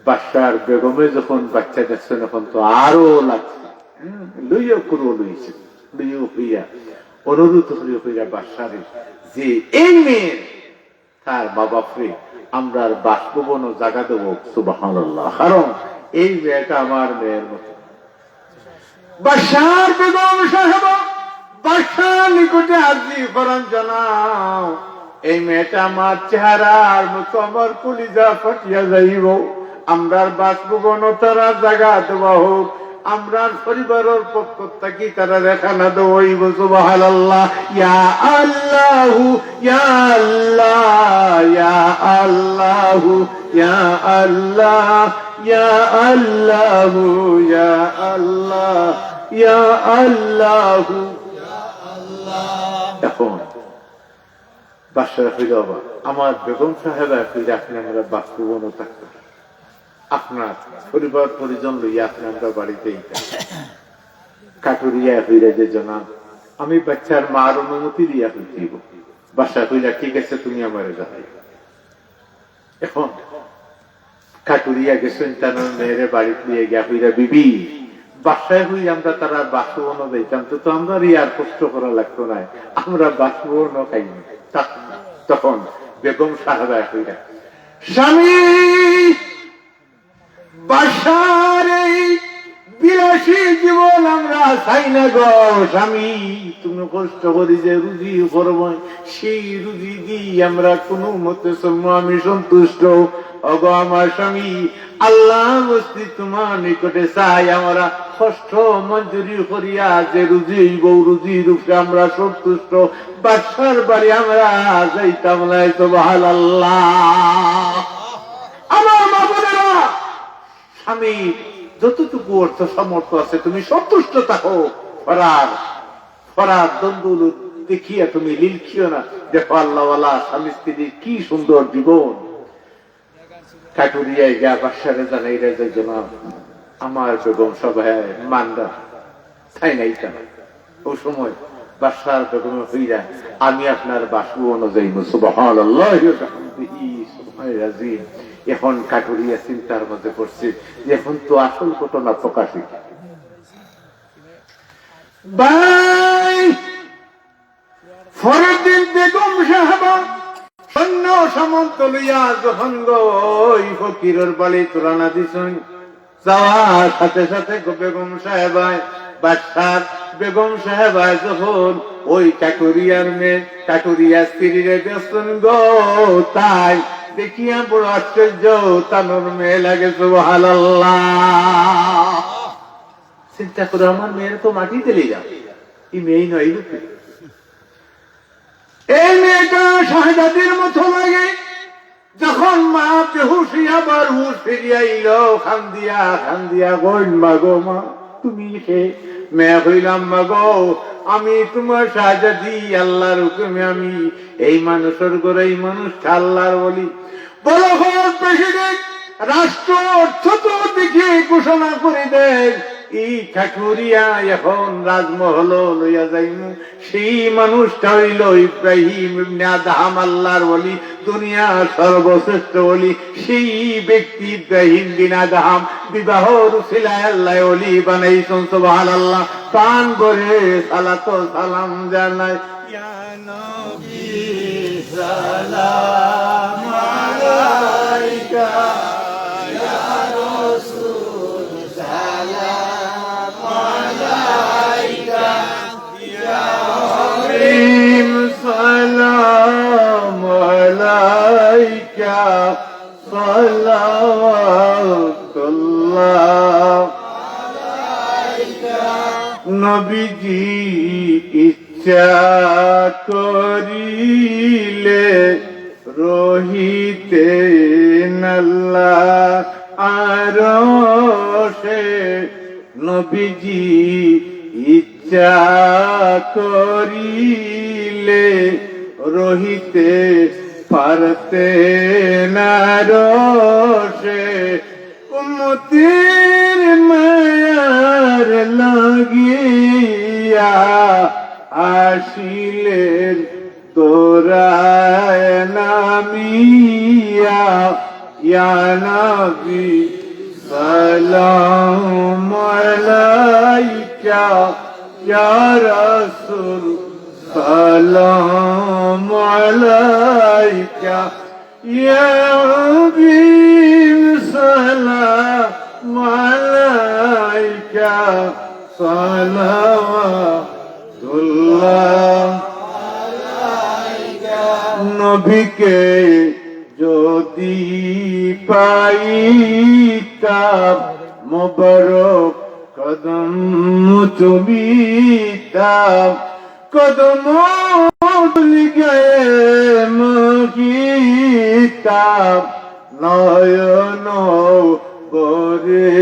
বাদশার বেগমে যখন বাচ্চা দেখছেন, এখন তো আরো লাগছে, হ্যাঁ, লইয়া কুরো লইছে, লইয়া হইয়া অনুরোধ করিয়া হইয়া বাদশারে যে এই মেয়ে তার মা বাপরে আমরার বাসভবনও জাগা দেব। সুবহানাল্লাহ। কারণ এই মেয়েটা আমার মেয়ের মতো। বাদশার বেগম সাহেব বাদশার নিকটে আর্জি করেন, "জানাও, এই মেয়েটা আমার চেহারার মতো আমার কলিজা ফাটিয়া যাইব, আমরার বাসভবনও তারা জাগা দেওয়া হোক, আমরার পরিবারের পক্ষ থাকি তারারে খানা দেওয়া হইব।" সুবহানাল্লাহ। ইয়া আল্লাহু, ইয়া আল্লাহ, ইয়া আল্লাহু, ইয়া আল্লাহ, ইয়া আল্লাহু, ইয়া আল্লাহ, ইয়া আল্লাহু। এখন বাদশায় কইল, "বাবা, আমার বেগম সাহেবায় কইরা আপনে আমরার বাসভবনও থাকতা, আপনার পরিবার পরিজন লইয়া আপনে আমরার বাড়িত আইতা।" কাটুরিয়ায় কইরা যে, "জনাব, আমি বাচ্চার মার অনুমতি লইয়া কইতে অইব।" বাদশায় কইলা, "ঠিক আছে, তুমি আমারে জানাইও।" এখন কাটুরিয়া গেছেন তানর মেয়েরে বাড়িত লইয়া গিয়া কইরা, "বিবি, বাদশায় কইরা আমরা তারার বাসভবনও যাইতাম, তো, তো আমরারে আর কষ্ট করা লাগতো নায়, আমরা বাসভবনও খাইমু।" তা-, তখন বেগম সাহেবায় কইরা, "স্বামী, বাদশার এই বিলাসী জীবন আমরা চাই না গো স্বামী, তুমি কষ্ট করি যে রুজি করবায়, সেই রুজি দি আমরা কুনু মতে চলমু, আমি সন্তুষ্ট। ওগো আমার স্বামী, আল্লাহর ওয়াস্তে তুমার নিকটে চাই, আমরা কষ্ট মঞ্জুরি করিয়া যে রুজি অইবো, রুজির উপরে আমরা সন্তুষ্ট। বাদশার বাড়ি আমরা যাইতাম না, সুবহানাল্লাহ। আমার মা বোনেরা, স্বামী যতটুকু অর্থ সামর্থ্য আছে, তুমি সন্তুষ্ট থাকো। ফরার, ফরার ধন দৌলত দেখিয়া তুমি লিলখিও না। দেখো আল্লাহওয়ালা স্বামী স্ত্রীর কি সুন্দর জীবন। কাটুরিয়ায় গিয়া বাদশারে জানাইরা যে, "জনাব, আমার বেগম সাহেব মানরা, তাই নাই কেন?" ওই সময় বাদশার বেগমে কইরা, "আমি আপনার বাসভবনে যাইমু।" সুবহানাল্লাহি ওয়া বিহামদিহি, সুবহানাল আজিম। এখন কাটুরিয়া চিন্তার মধ্যে পড়ছে যে এখন তো আসল ঘটনা প্রকাশ অইছে। ভাই, পরের দিন বেগম সাহেবা সৈন্য সামন্ত লইয়া যখন গো ওই ফকিরর বাড়িত রওনা দিছইন, যাওয়ার সাথে সাথে গো বেগম সাহেবায়, বাদশার বেগম সাহেবায় যখন ওই কাটুরিয়ার মেয়ে, কাটুরিয়া স্ত্রীরে দেখছইন গো, তাই দেখিয়া বড় আশ্চর্য, তানর মেয়ে লাগে, সুবহানাল্লাহ। চিন্তা করে, আমার মেয়ের তো মাটি দিলে যাও, এই মেয়ে নয় রূপে। এই মেয়েটা শাহজাদির মতো লাগে। যখন মা বেহুশ অইয়া আবার হুশ ফিরিয়া আইল, কান্দিয়া কান্দিয়া কইন, "মা গো মা, তুমি কে?" মেয়ে কইলা, "মা গো, আমি তুমার শাহজাদি, আল্লাহর হুকুমে আমি এই মানুষর ঘরে, এই মানুষটা আল্লাহর ওলি।" বড় খরচ বেশি দেন, রাষ্ট্র অর্থ তো দিকে ঘোষণা করি দেন, এই কাটুরিয়া এখন রাজমহল লইয়া যাইমু। সেই মানুষটা অইল ইব্রাহিম ইবনে আদহাম, আল্লাহর ওলি, দুনিয়ার সর্বশ্রেষ্ঠ ওলি। সেই ব্যক্তি ইব্রাহিম বিন আদহাম বিবাহর উসিলায় আল্লায় ওলি বানাইছইন। সুবহানাল্লাহ। প্রাণ ভরে সালাত ও সালাম জানাই। ইয়া নবী সালাম আলাইকা, ইয়া রাসূল সালাম আলাইকা, ইয়া হাবিব সালাম আলাইকা, সালাওয়াতুল্লাহ। নবীজি ইচ্ছা করিলে রহিতেন আল্লাহর আরশে। নবীজি ইচ্ছা করিলে রহিতে পারতেন আরশে। উম্মতের মায়ার লাগিয়া আসিলেন দৌড়ায় নামিয়া। ইয়া নবী সালাম আলাইকা, ইয়া রাসূল সালাম আলাইকা, ইয়া হাবিব সালাম আলাইকা, সালাওয়াতুল্লাহ। নবীকে যদি পাইতাম, মোবারক কদম চুমিতাম, কদম তুলি গায়ে মাখিতাম, নয়ন ভরে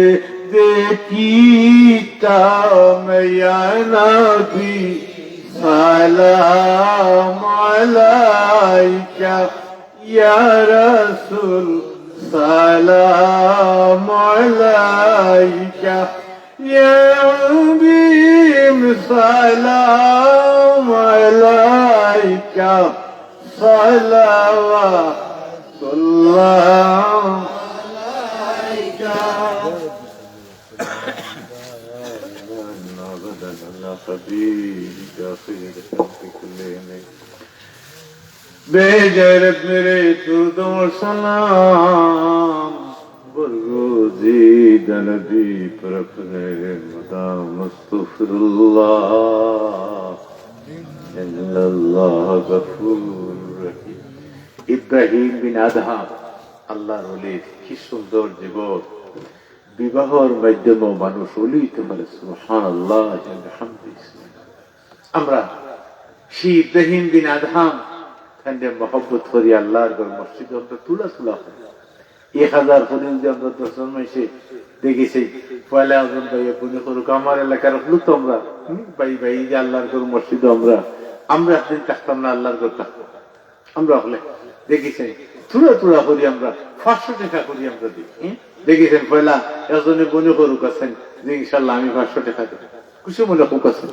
দেখিতাম। ইয়া নবী সালাম আলাইকা, ইয়া রাসূল সালাম আলাইকা, ইয়া হাবিব সালাম আলাইকা, সালাওয়াতুল্লাহ আলাইকা। বেজরত মেরে দুরুদ ও সালাম বরগুজি। নবী পর আপনে মদাম আস্তাগফিরুল্লাহ, ইন্নাল্লাহ গফুর রহিম। ইব্রাহিম বিন আদহাম, আল্লাহর ওলি, কি সুন্দর জীবন। বিবাহর মাধ্যমে মানুষ ওলি হইতে পারে। সুবহানাল্লাহ, বিহামদিহি। আমরা সেই ইব্রাহিম বিন আদহাম, তানরে মহব্বত করি, আল্লাহর ঘর মসজিদ আমরা তুলা তুলা করি। এক হাজার করি যদি আমরা দশ জন মাইনষে দেখি, সেই পয়লা একজন ভাইয়ে বনি করুক, আমার এলাকার হলো তো আমরা, হুম, ভাই ভাই, এই যে আল্লাহর ঘর মসজিদ আমরা, আমরা একদিন থাকতাম না, আল্লাহর ঘর থাকতাম। আমরা হলে দেখি, সেই তুলা তুলা করি আমরা, পাঁচশো টাকা করি আমরা দিই, হুম? দেখি, সেই পয়লা একজনে বনি করুক আছেন যে ইনশাল্লাহ আমি পাঁচশো টাকা দেব, খুশি মনে হোক আছেন।